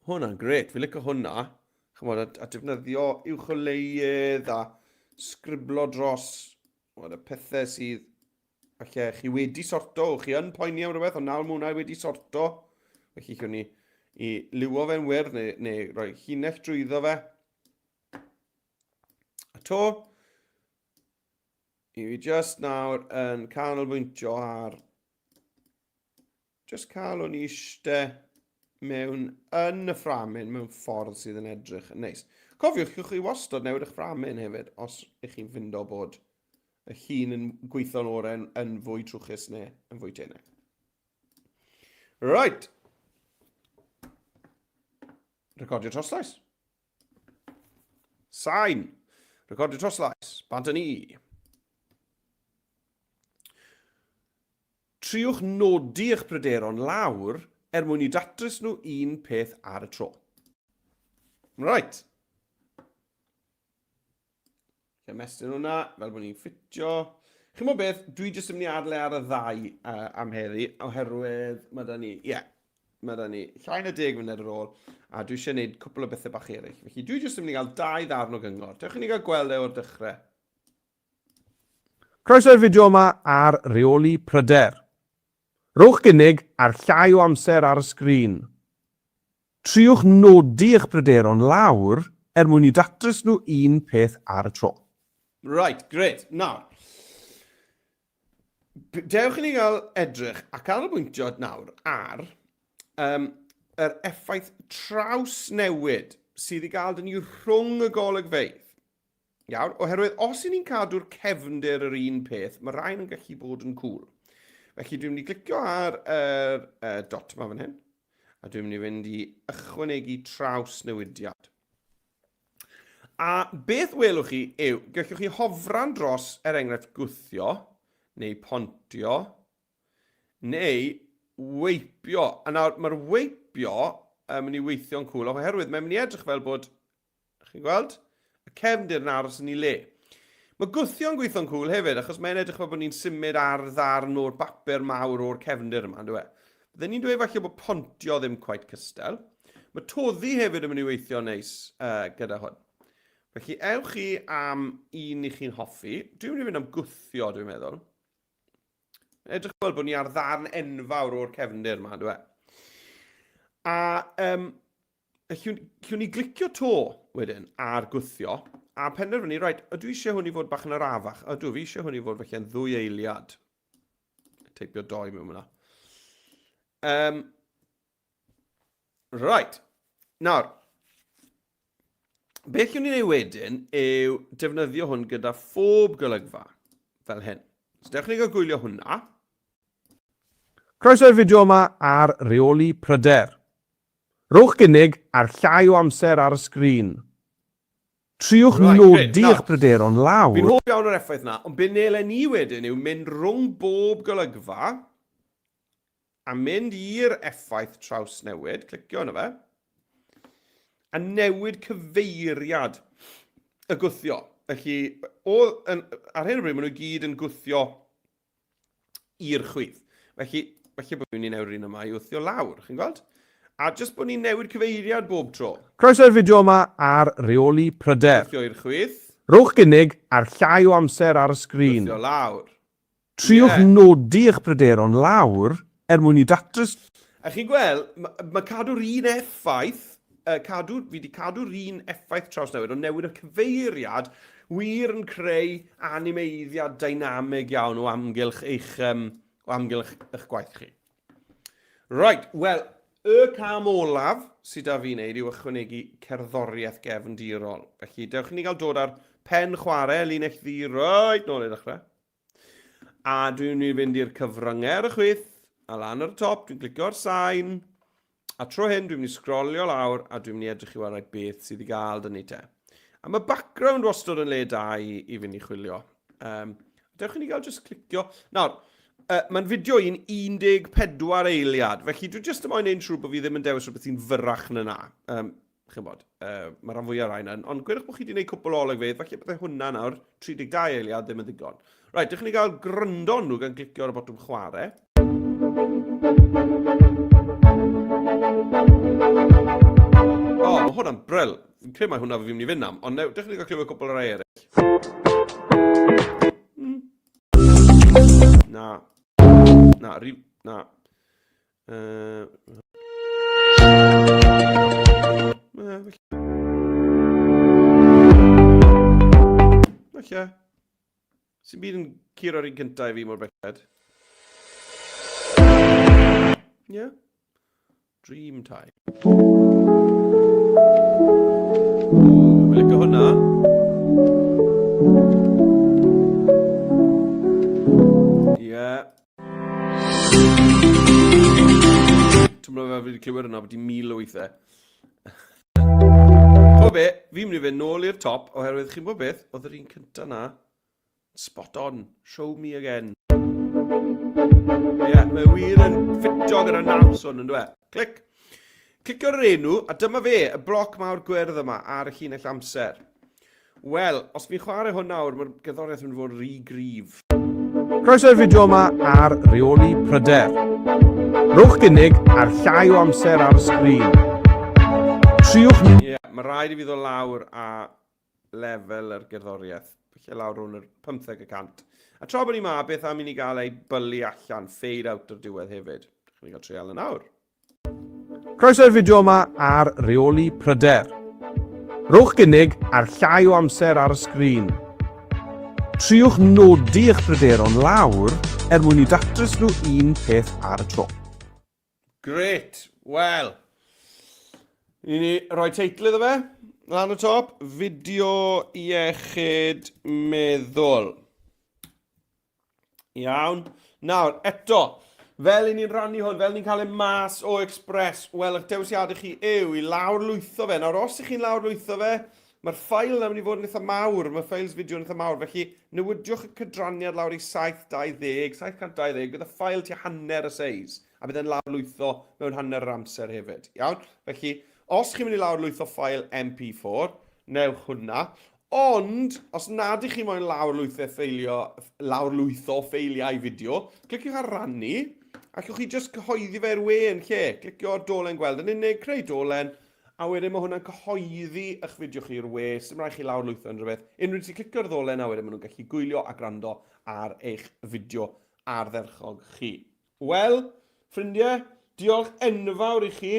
Hwna'n gret, fi licio hwnna. Chymod, a, a defnyddio uwcholeuedd a sgriblo dros chymod, y pethau sydd Falle chi wedi sorto, chi yn poeni am rhywbeth, ond nawr mae hwnna wedi sorto. Felly chiwn ni i liwo fe'n wyrdd neu, neu rhoi llinell drwyddo fe. A to, i fi just nawr yn canolbwyntio ar just cael o'n eiste mewn yn y fframyn mewn ffordd sydd yn edrych yn neis. Cofiwch, chwch chi wastad newid eich fframyn hefyd os ych chi'n ffindo bod y llun yn gweithio'n oren yn fwy trwchus neu yn fwy tenau. Right. Recordio troslais. Sain. Recordio troslais. Bant yn ni. Triwch nodi eich pryderon lawr er mwyn i datrys nhw un peth ar y tro. Right. Ymestyn hwnna, fel bod ni'n ffitio. Chi'n bod beth, dwi jyst yn mynd i adle ar y ddau uh, am heddi, oherwydd mae da ni, ie, yeah, mae da ni llai na deg munud ar ôl, a dwi eisiau gwneud cwpl o bethau bach eraill. Felly dwi jyst yn mynd i gael dau ddarn o gyngor. Dewch i ni gael gweld e o'r dechrau. Croeso i'r fideo yma ar reoli pryder. Rhowch gynnig ar llai o amser ar y sgrin. Triwch nodi eich pryderon lawr er mwyn i datrys nhw un peth ar y tro. Right, grêt. Nawr, dewch i ni gael edrych a canolbwyntio nawr ar um, yr effaith trawsnewid sydd i gael dyn ni rhwng y golygfeydd. Iawn, oherwydd os y'n ni'n cadw'r cefndir yr un peth, mae rhain yn gallu bod yn cool. Felly dwi'n mynd i glicio ar yr uh, dot yma fan hyn, a dwi'n mynd i fynd i ychwanegu traws newidiad. A beth welwch chi yw, gallwch chi hofran dros, er enghraifft, gwthio, neu pontio, neu weipio. A nawr, mae'r weipio yn mynd i weithio'n cwl, oherwydd mae'n mynd i edrych fel bod Chi'n gweld? Y cefndir yn aros yn ei le. Mae gwthio'n gweithio'n cwl hefyd, achos mae'n edrych fel bod ni'n symud ar ddarn o'r bapur mawr o'r cefndir yma, ynddo e? Bydden ni'n dweud falle bod pontio ddim quite cystal. Mae toddi hefyd yn mynd i weithio neis uh, gyda hwn. Felly ewch chi am un i chi'n hoffi. Dwi'n mynd i fynd am gwthio, dwi'n meddwl. Edrych fel bod ni ar ddarn enfawr o'r cefndir yma, ynddo e? A um, Allwn ni glicio to wedyn ar gwthio a penderfynu, reit, ydw i eisiau hwn i fod bach yn arafach? Ydw, fi eisiau hwn i fod felly yn ddwy eiliad. Teipio doi mewn yna. Um, right. Nawr, beth llwn ni wneud wedyn yw defnyddio hwn gyda phob golygfa, fel hyn. So, dewch ni gael gwylio hwnna. Croeso i'r fideo yma ar reoli pryder. Rhowch gynnig ar llai o amser ar y sgrin. Triwch Right, grêt. nodi Nawr, eich pryderon lawr. Fi'n hoff iawn o'r effaith 'na, ond be nelen ni wedyn yw mynd rhwng bob golygfa a mynd i'r effaith trawsnewid, clicio arno fe, a newid cyfeiriad y gwthio. Felly, o, yn, ar hyn o bryd, maen nhw gyd yn gwthio i'r chwith. Felly, Falle bod ni'n newid un yma i wthio lawr, chi'n gweld? A jyst bod ni'n newid cyfeiriad bob tro. Croeso i'r fideo yma ar reoli pryder. Wthio i'r chwith. Rhowch gynnig ar llai o amser ar y sgrin. Wthio lawr. Triwch nodi eich pryderon lawr er mwyn i datrys. A chi'n gweld, mae ma cadw'r un effaith, uh, cadw, fi wedi cadw'r un effaith trawsnewid, ond newid y cyfeiriad wir yn creu animeiddiad dynamig iawn o amgylch eich, um, o amgylch eich gwaith chi. Right, wel, y cam olaf sydd da fi wneud yw ychwanegu cerddoriaeth gefndirol. Felly, dewch i ni gael dod ar pen chwarae linell ddi reit nôl i ddechrau. A dwi'n mynd i fynd i'r cyfryngau ar y chwith, a lan ar y top, dwi'n clicio ar sain, a tro hyn dwi'n mynd i sgrolio lawr a dwi'n mynd i edrych i weld beth sydd i gael dyn ni te. A mae background wastad yn le da i, i fynd i chwilio. Um, dewch i ni gael just clicio. Nawr, uh, mae'n fideo i'n 14 eiliad, felly dwi jyst yn moyn neud yn siŵr bod fi ddim yn dewis rhywbeth sy'n fyrrach na na. Um, chi'n bod, mae rhan fwyaf rhain yn, ond gwedwch bod chi wedi gwneud cwpl o olygfeydd, falle byddai hwnna nawr, 32 eiliad ddim yn ddigon. Rhaid, dych chi'n gael gryndo nhw gan glicio ar y botwm chwarae. O, oh, mae hwnna'n bril. Fi'n credu mai hwnna fi'n mynd i fynd am, ond new, dych chi'n gael clywed cwpl o rai eraill. Na. Na, rhi... Na. Uh, Falle. Sy'n byd yn curo'r un cyntaf i fi mor belled. Yeah. Dream time. Ooh, fi'n licio hwnna. Yeah. Twmlo fel fi wedi clywed yna bod i mil o weithiau. Chwa be, fi'n mynd i fynd nôl i'r top oherwydd chi'n gwybod beth, oedd yr un cynta na spot on, show me again. Ie, yeah, mae wir yn ffitio gyda naws hwn yn dweud. Clic. Clicio ar yr enw, a dyma fe, y bloc mawr gwyrdd yma ar y llinell amser. Wel, os fi'n chwarae hwn nawr, mae'r gerddoriaeth yn mynd i fod rhy gryf. Croeso i'r fideo yma ar reoli pryder. Rhowch gynnig ar llai o amser ar y sgrin. Triwch... Ie, yeah, mae rhaid i fi ddod lawr a lefel yr gerddoriaeth. Felly lawr rhwng yr 15 y cant. A tra bod ni ma, beth am i ni gael ei bylu allan, fade out o'r diwedd hefyd. Chi'n cael treial yn awr. Croeso i'r fideo yma ar reoli pryder. Rhowch gynnig ar llai o amser ar y sgrin. Triwch nodi eich pryderon lawr er mwyn i datrys nhw un peth ar y tro. Grêt! Wel, i ni roi teitl iddo fe, lan y top, fideo iechyd meddwl. Iawn. Nawr, eto, fel i ni'n rannu hwn, fel ni'n cael e mas o Express, wel, eich dewisiadau chi yw i lawrlwytho fe. Nawr, os ych chi'n lawrlwytho fe, mae'r ffael yna mynd i fod yn eitha mawr, mae ffeils fideo yn eitha mawr, felly newidiwch y cydraniad lawr i 720, 720, bydd y ffael tua hanner y seis, a bydd e'n lawrlwytho mewn hanner yr amser hefyd. Iawn? Felly, os chi'n mynd i lawrlwytho ffael MP4, newch hwnna. Ond, os nad ych chi moyn lawrlwytho ffeilio, lawrlwytho ffeiliau fideo, cliciwch ar rannu, allwch chi jyst cyhoeddi fe i'r we yn lle. Clicio ar dolen gweld yn unig, creu dolen, a wedyn mae hwnna'n cyhoeddi eich fideo chi i'r we, sy'n rhaid chi lawrlwytho unrhyw beth. Unrhyw un sy'n clicio ar ddolen a wedyn maen nhw'n gallu gwylio a gwrando ar eich fideo ardderchog chi. Wel, ffrindiau, diolch enfawr i chi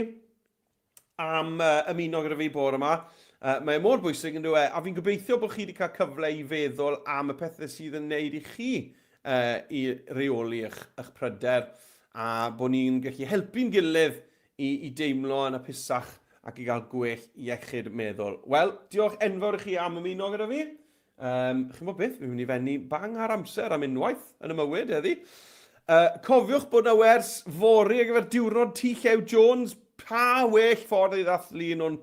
am uh, ymuno gyda fi bore yma. Uh, mae e mor bwysig yn dweud, e? A fi'n gobeithio bod chi wedi cael cyfle i feddwl am y pethau sydd yn neud i chi uh, i reoli eich, eich pryder a bod ni'n gallu helpu'n gilydd i, i deimlo yn hapusach ac i gael gwell iechyd meddwl. Wel, diolch enfawr i chi am ymuno gyda fi. Um, chi'n bod beth, fi'n mynd i fenni bang ar amser am unwaith yn y mywyd heddi. Uh, cofiwch bod na wers fory ar gyfer diwrnod T. Llew Jones. Pa well ffordd i ddathlu un o'n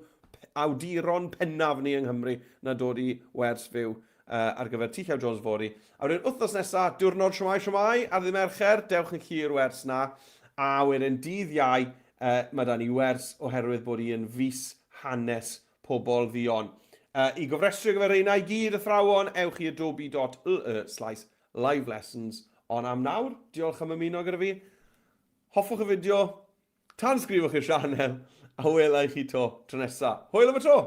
awduron pennaf ni yng Nghymru na dod i wers fyw uh, ar gyfer T. Llew Jones fory. A wedyn wythnos nesaf, diwrnod Siomai Siomai ar ddydd Mercher, dewch yn llu wers na. A wedyn dydd Iau, uh, mae da ni wers oherwydd bod hi yn fis hanes pobl dduon. Uh, I gofrestru ar gyfer reina i gyd, athrawon, ewch i adobe.ly slash live lessons. Ond am nawr, diolch am ymuno gyda fi. Hoffwch y fideo, tanysgrifiwch i'r sianel, a wela i chi 'to tro nesa. Hwyl am y tro!